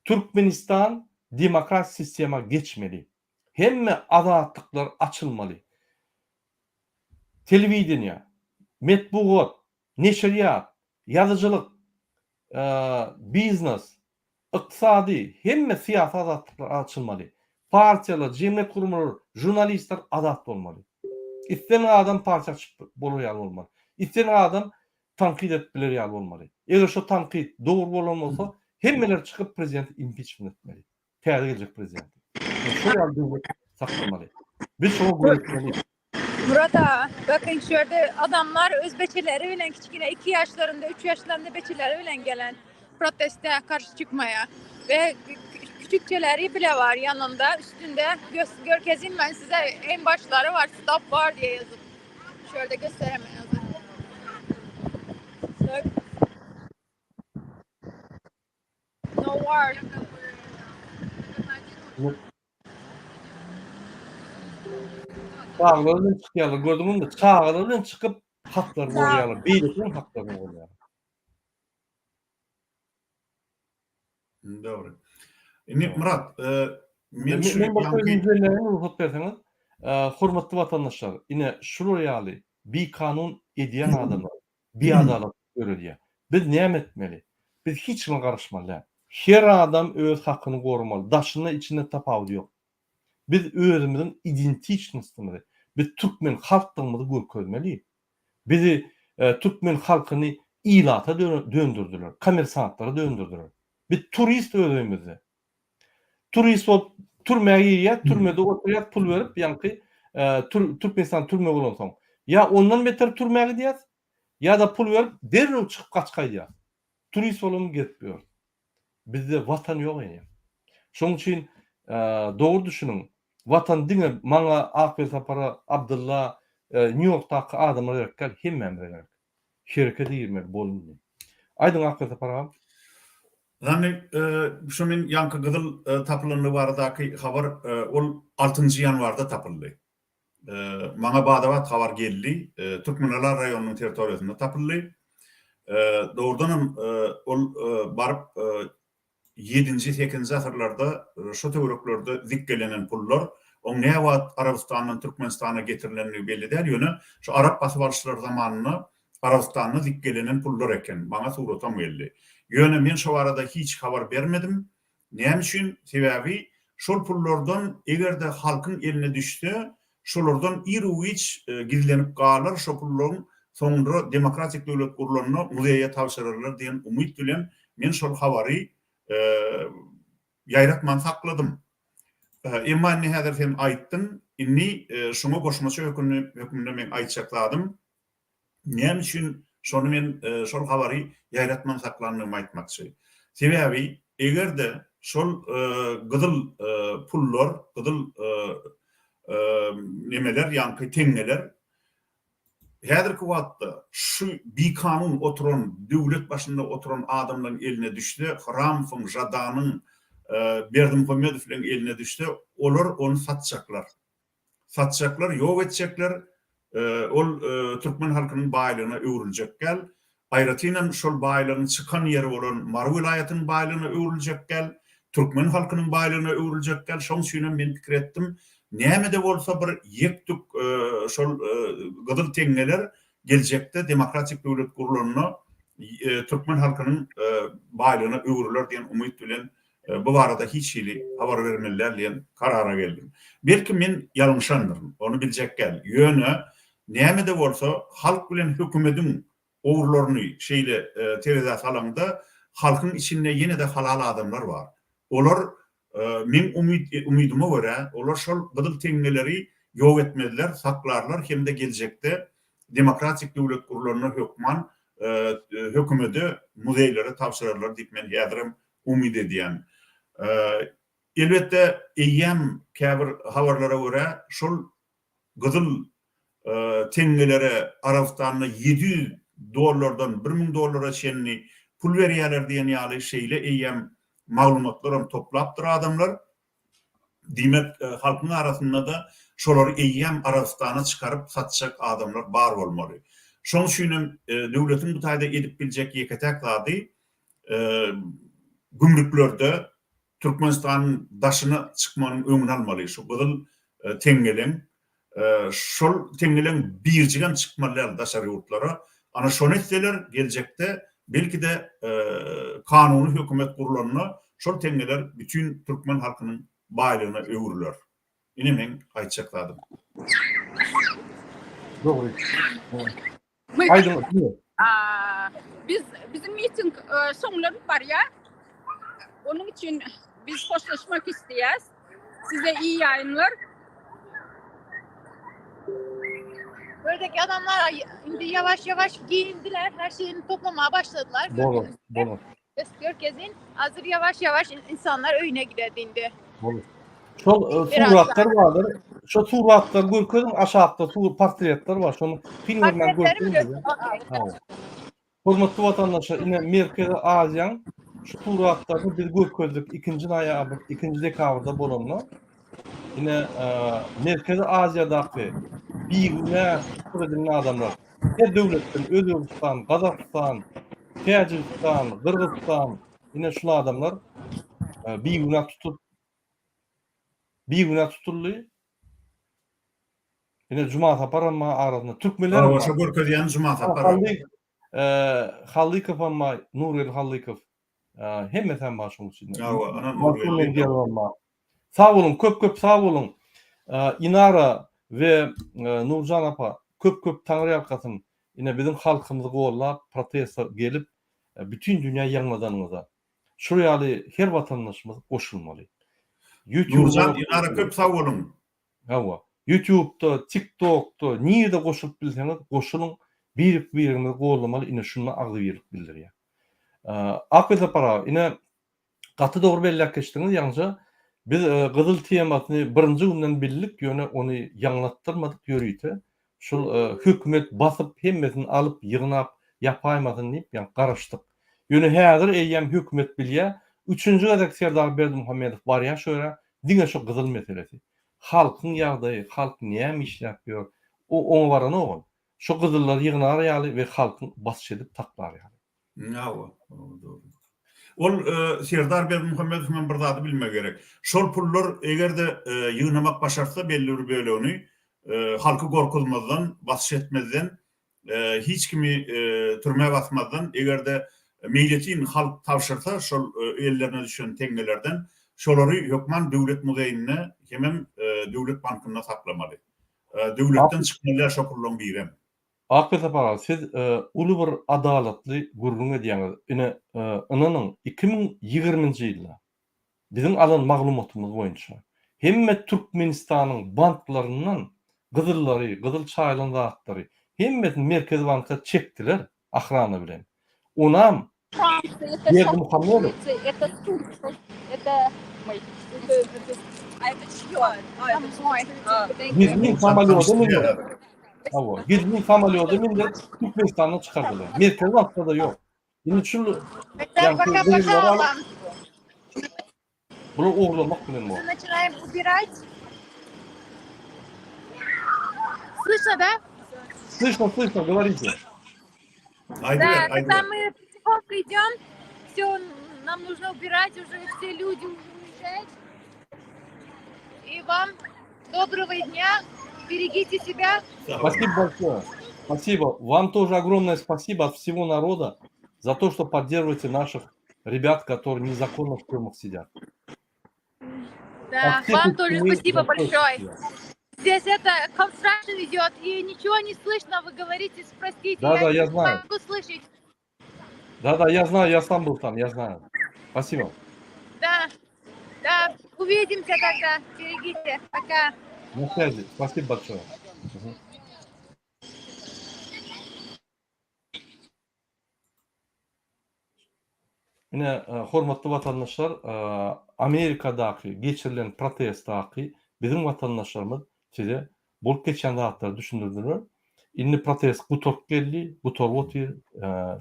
Türkmenistan demokratik sistema geçmeli. Hemme azatlyklar açylmaly. Telewideniýe, metbugat, neşirýat, ýazyjylyk, biznes, Ykdysady, hemme syýasy azatlyklar açylmaly. Partiýalar, jemgyýet gurmalary, žurnalistler azat bolmaly. Islendik adam partiýa açyp bolar ýaly bolmaly. Islendik adam tankyt edip biler ýaly bolmaly. Eger şo tankyt dogry bolan bolsa, hemmeler çykyp prezidenti impiçment etmeli. Täze geljek prezidenti. Şol ýaly döwlet saklamaly. Biz şoňa göreşmeli. Murat aga, bakın şu ýerde adamlar öz beçeleri bilen kiçgine 2 ýaşlarynda, 3 ýaşlarynda beçeleri bilen gelen proteste karşı çykmaya ve küçükçeleri bile var yanında üstünde göz, görkezeyim ben size en başları var stop var diye yazıp şöyle gösteremem yazıp. Bak. No war. Çagalar bilen çykýarlar, gördüňizmi? Çagalar bilen çykyp haklary goraýarlar, beýlekileriň haklaryny goraýarlar. Dogry. Indi Myrat, e, men şu Men bir sözümi jemläýin, rugsat berseňiz. E, hormatly watandaşlar, ine şular ýaly bikanun edýän adamlar biadalatlyk döredýär. Biz näme etmeli? Biz hiç kime garaşmaly däl. Her adam öz hakyny goramaly. Daşynda içinde tapawudy ýok. Biz özümiziň identiçnostymyzy, biz türkmen halkdygymyzy görkezmeli. Bizi türkmen halkyny ilata döndürdiler, kommersantlara döndürdiler. Biz turist öz öýümizde. Turist bolup türmä girýär, türmede oturýar pul berip, ýaňky Türkmenistan türme bolansoň. Ýa ondan beter türmä gidýäs. Ýa-da pul berip derrew çykyp gaçyp gaýdýar. Turist bolam gezip ýör. Bizde watan ýok eýýäm. Şonuň üçin dogry düşüniň. Watan diňe maňa, Akbelsapara, Abdylla, Nýu-Ýorkdaky adamlara gerek däl, hemmämize gerek. Herekete girmeli bolundy. Aýdyň Akbelsapar agam. Zanny, şu men ýaňky gyzyl tapylandygy baradaky habar ol altynjy ýanwarda tapyldy. Maňa bada-bat habar geldi. Türkmenala raýonynyň territoriýasynda tapyldy. Dogrudanam ol baryp ýedinji, sekizinji asyrlarda şo töwereklerde zikgelenen pullar. Oň näwagt Arabystandan Türkmenistana getirilendigi belli däl, ýöne şu arap basyp alyşlary zamanynda Arabystanda zikgelenen pullar eken. Maňa suratam geldi. Ýöne men şo barada hiç habar bermedim. Näme üçin? Sebäbi şol pullardan eger-de halkyň eline düşse, şolardan iru-giç gizlenip galar, şo pullaryň soňra demokratik döwlet gurlanda muzeýe tabşyrarlar diýen umyt bilen men şol habary ýaýratman sakladym. Emma indi häzir sen aýtdyň, indi şuňa goşmaça hökmünde meň aýtjak zadym, Näme üçin şony men şol habary ýaýratman saklandygymy aýtmakçy. Sebäbi eger-de şol gyzyl pullar, gyzyl nemeler, ýaňky teňňeler häzirki wagtda şu bikanun oturan, döwlet başynda oturan adamlaryň eline düşse, Hramowyň, Žadanyň, Berdimuhamedowlaryň eline düşse, olar ony satjaklar. Satjaklar, ýok etjekler, ol türkmen halkynyň baýlygyna öwrüljek däl. Aýratynam şol baýlygyň çykan ýeri bolan Mary welaýatynyň baýlygyna öwrüljek däl, türkmen halkynyň baýlygyna öwrüljek däl. Şoň üçinem men pikir etdim, näme-de bolsa bir ýek-tük şol gyzyl teňňeler geljekde demokratik döwlet gurlanda türkmen halkynyň baýlygyna öwrüler diýen umyt bilen Bu barada hiç hili habar bermeli däl diýen karara geldim. Belki men ýalňyşandyryn, ony biljek däl. Ýöne näme-de bolsa halk bilen hökümediň ogurlaryny şeýle terezä salaňda halkyň içinde ýene-de halal adamlar bar. Olar meň umydyma görä, olar şol gyzyl teňňeleri ýok etmezler, saklarlar hem-de geljekde demokratik döwlet gurlanda hökman hökümede, muzeýlere tabşyrarlar diýip men häzirem umyt edýän. Elbetde, eýýäm käbir habarlara görä, şol gyzyl teňňelere Arabystanda 700 dollardan 1000 dollara çenli pul berýärler diýen ýaly şeýle eýýäm maglumatlaram toplapdyr adamlar. Diýmek, halkyň arasynda-da şolary eýýäm Arabystana çykaryp satjak adamlar bar bolmaly. Şonuň üçinem döwletiň bu taýda edip biljek ýeke-täk zady gümrüklerde Türkmenistanyň daşyna çykmagynyň öňüni almaly. Şu gyzyl teňňeleň, şol teňňeleň birjigem çykmaly däl daşary ýurtlara. Ana şony etseler geljekde belki-de kanuny hökümet gurlanda şol teňňeler bütin türkmen halkynyň baýlygyna öwrüler. Ine meň aýtjak zadym. Dogry. Aýdyň. Biz biziň miting soňlanyp barýar. Onuň üçin biz hoşlaşmak isleýäs. Size iyi ýaýynlar. Buradaki adamlar indi yavaş yavaş giyindiler. Her şeyini toplamaya başladılar. Bolar, bolar. Görkezin. Hazır yavaş yavaş insanlar öyüne gider indi. Bolar. Şol e, suratlar bardyr. Şo suratlar görkeziň aşakda su portretler bar. Şony kyn görmän görkeziň. Hormatly watandaşlar, ine Merkezi Aziýaň şu suratlaryny biz görkezdik 2-nji noýabr, 2-nji dekabrda bolanda. Ine e, Merkezi Aziýadaky bigünä tussag edilen adamlar her döwletden Özbegistan, Gazagystan, Täjigistan, Gyrgyzystan ine şul adamlar e, bigünä tutup bigünä tutuldy. Ine Juma Saparam bar arasynda. Türkmenler bar. Şo görkezýän Juma Sapar. Hallyk, Hallykow hem bar, Nurgeldi Hallykow. Hemmesi hem bar şoň içinde. Hawa, ana Nurgeldi. Sag boluň, köp köp sag boluň. Inara we Nurjan apa köp köp Taňry ýalkasyn. Ine biziň halkymyzy gollap protesta gelip bütin dünýä ýaňladanyňyza. Şul ýaly her watandaşymyz goşulmaly. Nurjan Inara köp sag boluň. Hawa. Ýutubda, TikTokda, nirde goşulyp bilseňiz goşulyň. Birek-biregimizi goldamaly ine şunda agzybirlik bildirýär. Akbel Sapar aga, ine gaty dogry belläp geçdiňiz ýaňja biz gyzyl temasyny birinji günden bildik ýöne ony ýaňlatdyrmadyk ýörite şul hökümet basyp hemmesini alyp ýygnap ýapaýmasyn diýip ýa garaşdyk. Ýöne häzir eýýäm hökümet bilýär üçünji gezek Serdar Berdimuhamedow barýar şo ýere diňe şo gyzyl meselesi. Halkyň ýagdaýy halk näme işläp ýör o oňa baranok ol. Şo gyzyllary ýygnar ýaly we halkyň basyş edip saklar ýaly. Hawa, hawa dogry. Ol Serdar Berdimuhamedowyň hem bir zady bilmegi gerek. Şol pullar eger-de ýygnamak başartsa belli bir bölegini halky gorkuzmazdan, basyş etmezden, hiç kimi türmä basmazdan, eger-de meýletin halk tabşyrsa şol ellerine düşen teňňelerden, şolary hökman döwlet muzeýinde hemem döwlet bankynda saklamaly. Döwletden çykmaly şo pullaň birem. Akbel Sapar aga siz uly bir adalatly gürrüň edýäňiz. Ine ynanyň 2020-nji ýylda biziň alan maglumatymyz boýunça hemme Türkmenistanyň banklaryndan gyzyllary, gyzyl çaýylan zatlary hemmesini Merkezi banka çekdiler ahrana bilen. Onam Berdimuhamedow. Gizlin samolýoda mündirip, hawa, gizlin samolýoda mündirip Türkmenistandan çykardylar. Merkezi bankda-da ýok. Indi şul ýaňky gyzlary alyp Bular ogurlamak bilen bor. Начинаем убирать. Слышно, да? Слышно, слышно, говорите. Да, когда мы потихоньку идем, все, нам нужно убирать, уже все люди уже уезжают. И вам доброго дня, берегите себя. Спасибо большое. Спасибо. Вам тоже огромное спасибо от всего народа за то, что поддерживаете наших ребят, которые незаконно в тюрьмах сидят. Да, вам тоже спасибо большое. Здесь это construction идет, и ничего не слышно, вы говорите, простите, да, я да, не я знаю. могу слышать. Да, да, я знаю, я сам был там, я знаю. Спасибо. Да, да, увидимся тогда, берегите, пока. На связи, спасибо большое. Угу. Ine, hormatly watandaşlar, Amerikadaky geçirilen protestdaky biziň watandaşlarymyz size bolup geçýän zatlary düşündirdiler. Indi protest gutaryp geldi, gutaryp otyr.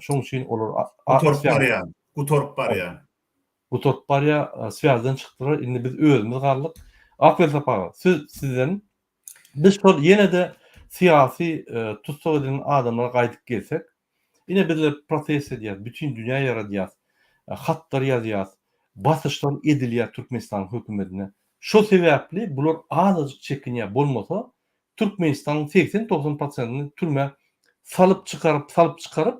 Şonuň üçin olar Gutaryp barýar, gutaryp barýar. Gutaryp barýar, swýazdan çykdylar. Indi biz özümiz galdyk. Akbel Sapar aga, söz sizden. Biz şol ýene-de syýasy tussag edilen adamlara gaýdyp gelsek, ine bizler protest edýäs, bütin dünýä ýaradýas, hatlar ýazýas, basyşlar edilýär Türkmenistanyň hökümetine. Şo sebäpli bular azajyk çekinýär, bolmasa Türkmenistanyň segsen-togsan prosentini türmä salyp çykaryp, salyp çykaryp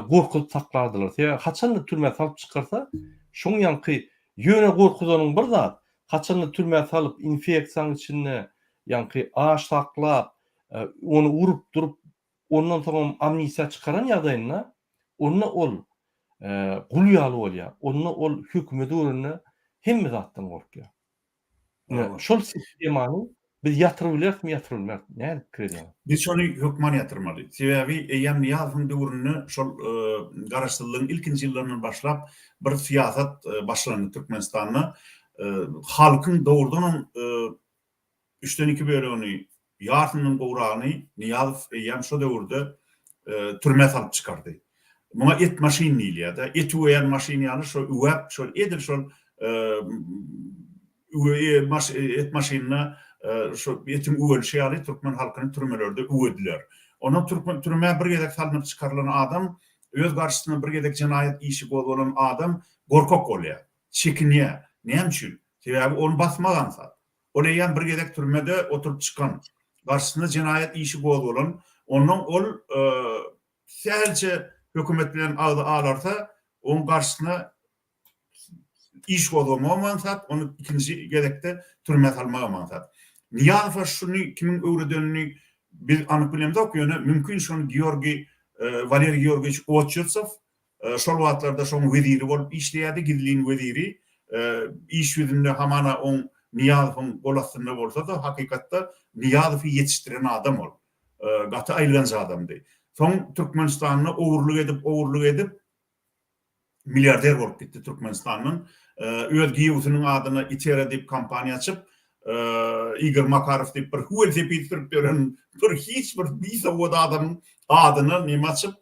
gorkuzyp saklardylar. Sebäbi haçanda türmä salyp çykarsa, şoň ýaňky ýöne gorkuzanyň bir zat, Haçanda türmä salyp, infeksiýaň içinde, ýaňky aç saklap, ony urup durup, ondan soňam amnistiýa çykaran ýagdaýynda, onda ol gul ýaly bolýar. Onda ol hökümeti görende hemme zatdan gorkýar. Ine, şol sistemany biz ýatyryp bilerismi, ýatyryp bilmerismi? Nädip pikir edýäňiz? Biz şony hökman ýatyrmaly. Sebäbi eýýäm Nyýazowyň döwründe şol Garaşsyzlygyň ilkinji ýyllaryndan başlap bir syýasat başlandy Türkmenistanda. Halkyň dogrudanam üçden iki bölegini, ýarsyndan gowragyny Nyýazow eýýäm şo döwürde türmä salyp çykardy. Muňa et maşyn diýilýär-de. Et üweýän maşyn ýaly şo üwäp, şol edil şol et maşynynda şu etiň üwelişi ýaly türkmen halkyny türmelerde üwediler. Ondan türkmen türmä bir gezek salnyp çykarylan adam, öz garşysyna bir gezek jenaýat işi gozgalan adam gorkak bolýar, çekinýär. Näme üçin? Sebäbi ony basmak aňsat. Ol eýýäm bir gezek türmede oturyp çykan, garşysyna jenaýat işi gozgalan, ondan ol sähelçe hökümet bilen agzy alarsa, oň garşysyna iş gozgamagam aňsat, ony ikinji gezekde türmä salmagam aňsat. Nyýazowa şuny kimiň öwredenini biz anyk bilemzok, ýöne mümkin şony Georgiý, Waleriý Georgiýewiç Oçertsow şol wagtlarda şoň weziri bolup işleýärdi, gizlin weziri. Iş ýüzünde hamana oň Nyýazowyň gol astynda bolsa-da, hakykatda Nyýazowy ýetişdiren adam ol. Gaty aýylganç adamdy. Soň Türkmenistanda ogurlyk edip, ogurlyk edip, milliarder bolup gitdi Türkmenistandan. Öz giýewsiniň adyna Itera diýip kompaniýa açyp, Igor Makarow diýip bir welosiped sürüp ýören bir hiç bir bisowat adamyň adyna neme açyp,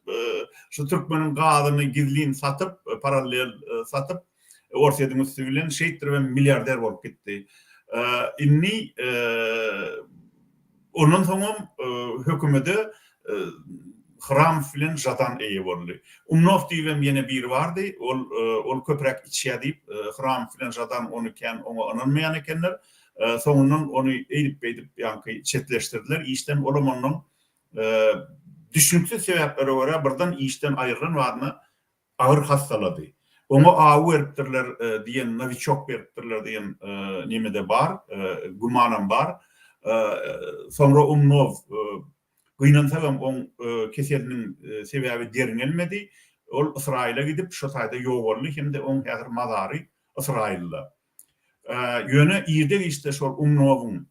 şu türkmeniň gazyny gizlin satyp, parallel satyp, Orsýetiň üsti bilen şeýtdiribem milliarder bolup gitdi. Indi ondan soňam hökümede Hramow bilen Žadan eýe boldy. Umnow diýibem ýene biri bardy, ol ol köpräk içýär diýip, Hramow bilen Žadan ony kän oňa ynanmaýan ekenler. Soňundan ony eýdip-beýdip ýaňky çetleşdirdiler işden, olam ondan düşnüksiz sebäplere görä birden işden aýrylan badyna agyr hassalady. Oňa awy beripdirler diýen, nowiçok beripdirler diýen neme-de bar, gümanam bar. Soňra Umnow gynansagam oň keseliniň sebäbi derňelmedi. Ol Ysraýyla gidip, şo taýda ýogaldy hem-de oň häzir mazary Ysraýylda. Ýöne irde-giçde şol Umnowyň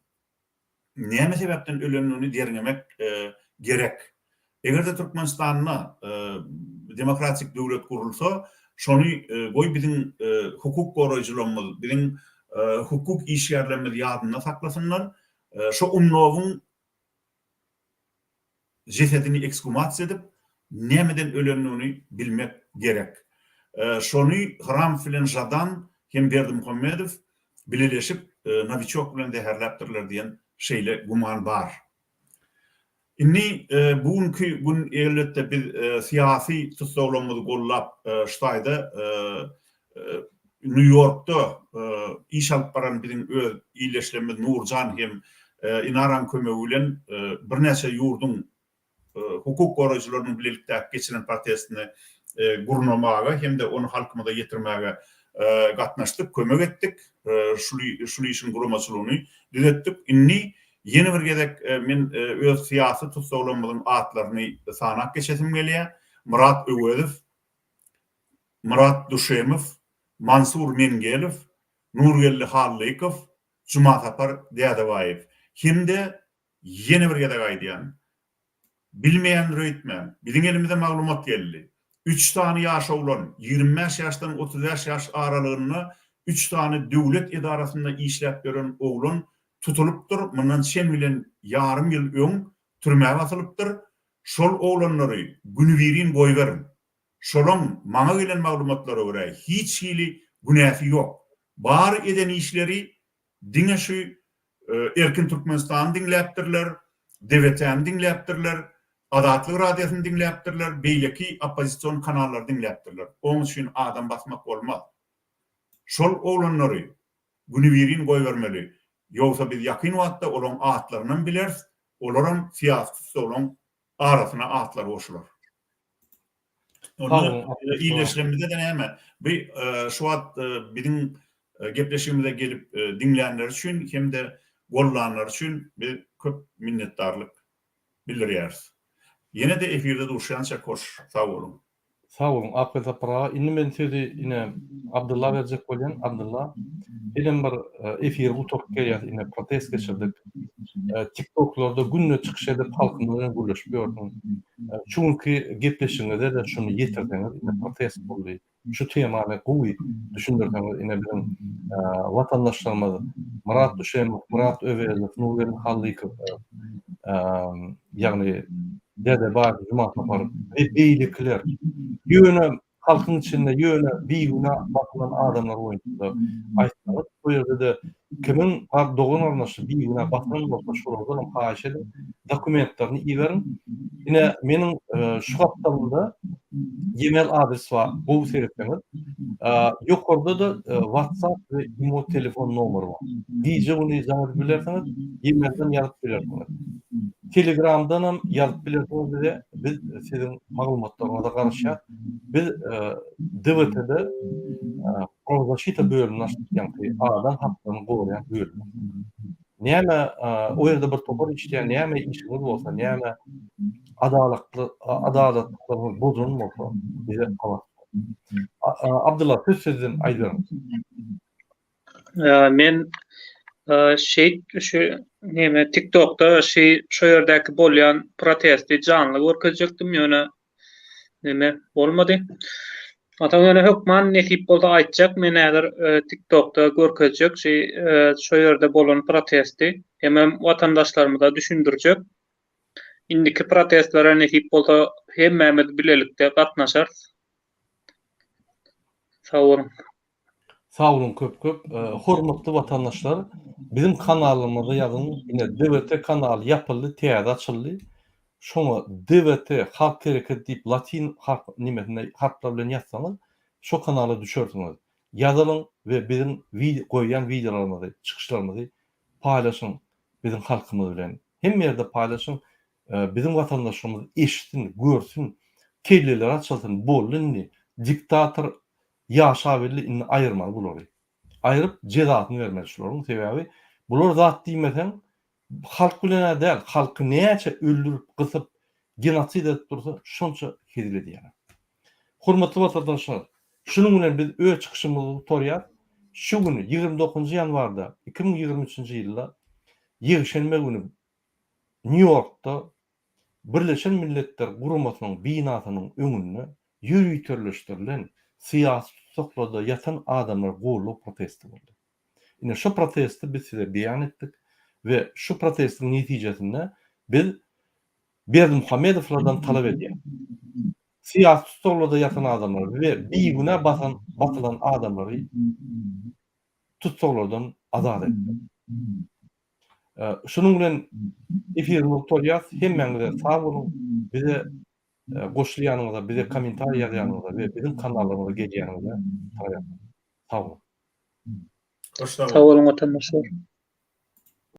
näme sebäpden ölendigini derňemek gerek. Eger-de Türkmenistanda demokratik döwlet gurulsa, şony goý biziň hukuk goraýjylarymyz, biziň hukuk işgärlerimiz ýadynda saklasynlar. Şo Umnowyň jesedini eksgumasiýa edip, nämeden ölendigini bilmek gerek. Şony Hramow bilen Žadan hem Berdimuhamedow bileleşip nowiçok bilen zäherläpdirler diýen şeýle güman bar. Indi bu günki gün elbetde biz syýasy tussaglarymyzy gollap şu taýda Nýu-Ýorkda iş alyp baran biziň öz ildeşlerimiz Nurjan hem Inaraň kömegi bilen birnäçe ýurduň hukuk goraýjylarynyň bilelikdäki geçiren protestini gurnamaga hem-de ony halkymyza ýetirmäge gatnaşdyk, kömek etdik. Şul işiň guramaçylygyny düzetdik. Indi ýene bir gezek men öz syýasy tussaglarymyzyň atlaryny sanap geçesim gelýär. Myrat Öwezow, Myrat Duşemow, Mansur Mengelow, Nurgeldi Hallykow, Jumasapar Dädebaýew hem-de Ýene bir gezek aýdýan, bilmeýändir öýtmäň, biziň elimize maglumat geldi. Üç sany ýaş oglan, 25 ýaşdan 35 ýaş aralygynda üç sany döwlet edarasynda işläp ýören oglan tutulypdyr, mundan çen bilen ýarym ýyl öň türmä basylypdyr. Şol oglanlary günübirin goýberiň. Şolaň maňa gelen maglumatlara görä hiç hili günäsi ýok. Bar eden işleri Diňe şu Erkin Türkmenistany diňläpdirler, DWT-ni diňläpdirler, Azatlyk Radiosyny diňläpdirler, beýleki oppozision kanallary diňläpdirler. Oň üçin adam basmak bolmaz. Şol oglanlary günübirin goýbermeli. Ýogsa biz ýakyn wagtda olaň atlarynam bileris, olaram syýasy tussaglaň arasyna atlary goşular. Onda ildeşlerimizde-de näme? Bu şu wagt biziň gepleşigimize gelip diňlänleri üçin hem-de gollanlary üçin biz köp minnetdarlyk bildirýäris. Ýene-de efirde duşýançak hoş sag boluň. Sag boluň Akgül Sapar aga. Indi men sözi ine Abdylla berjek bolýan. Abdylla senem bir efiri gutaryp gelýäs ine protest geçirdik. Tiktoklarda günde çykyş edip halkymyz bilen gürleşip ýördüň. Şu günki gepleşigiňizde-de şuny ýetirseňiz ine protest boldy. Şu temany gowy düşündirseňiz ine biziň watandaşlarymyz Myrat Düşemow, Myrat Öwezow, Nurgeldi Hallykow ýagny Dädebaýew, Jumasapar we beýlekiler ýöne halkyň içinde ýöne bigünä basylan adamlar boýunça-da aýtsaňyz, bu ýerde-de kimiň dogan-garyndaşy bigünä basylan bolsa şolardanam haýyş ediň, dokumentlerini iberiň. Ine, meniň şu gapdalymda e-mail adres bar, gowy seretseňiz. Ýokarda-da WhatsApp we imo telefon nomeri bar. Gije-gündiz jaň edip bilersiňiz, e-mailden ýazyp bilersiňiz. Telegramdanam ýazyp bilersiňiz bize, biz siziň maglumatlaryňyza garaşýas. Biz DWT-de prawozasita bölümini açdyk, ýagny adam haklaryny goraýan bölüm. Näme o ýerde bir topar işleýän, näme işiňiz bolsa, näme adalatly adalatlyklaryňyz bozulan bolsa bize habar. Abdylla söz sizden aýdyberiň. Men şeýt şu. Neme TikTokda şi şo ýerdäki bolýan protesti janly görkezjekdim ýöne neme bolmady. Onsoň ýöne hökman nesip bolsa aýtjak men häzir TikTokda görkezjek şi şo ýerde bolan protesti hemem watandaşlarymyza düşündirjek. Indiki protestlere nesip bolsa hemmämiz bilelikde gatnaşarys. Sag boluň. Sag boluň köp köp. Hormatly watandaşlar biziň kanalymyza ýazyň ine DWT kanaly ýapyldy täze açyldy. Şoňa DWT halk hereketi diýip latyn harp nimesinde harplar bilen ýazsaňyz şo kanala düşersiňiz. Ýazylyň we biziň goýýan wideolarymyzy çykyşlarymyzy paýlaşyň biziň halkymyz bilen. Hemme ýerde paýlaşyň biziň watandaşlarymyz eşitsin görsün kelleleri açylsyn boldy indi diktator Ýaşabildi indi aýyrmaly bulary. Aýryp jezasyny bermeli şularyň sebäbi bular zat diýmeseň halk bilenä däl halky näçe öldürip gysyp genosid edip dursa şonça hezil edýärler. Hormatly watandaşlar şunuň bilen biz öz çykyşymyzy gutarýas. Şu gün 29 ýanwarda 2023 ýylda ýekşenbe güni Nýu-Ýorkda Birleşen Milletler Guramasynyň binasynyň öňünde ýöriteleşdirilen syýasy tutsaklarda ýatan adamlar goldaw protesti boldy. Ine şu protesti biz size beýan etdik we şu protestiň netijesinde biz Berdimuhamedowlardan talap edýäris. Syýasy tussaglarda ýatan adamlary we bigünä basan basylan adamlary tussaglardan azat etmek. Şunuň bilen efirimizi gutarýas. Hemmäňize sag boluň. Bize goşulýanyňyza, bize kommentariý ýazýanyňyza we biziň kanallarymyza gelýäniňize sag boluň. Hoş sag boluň watandaşlar.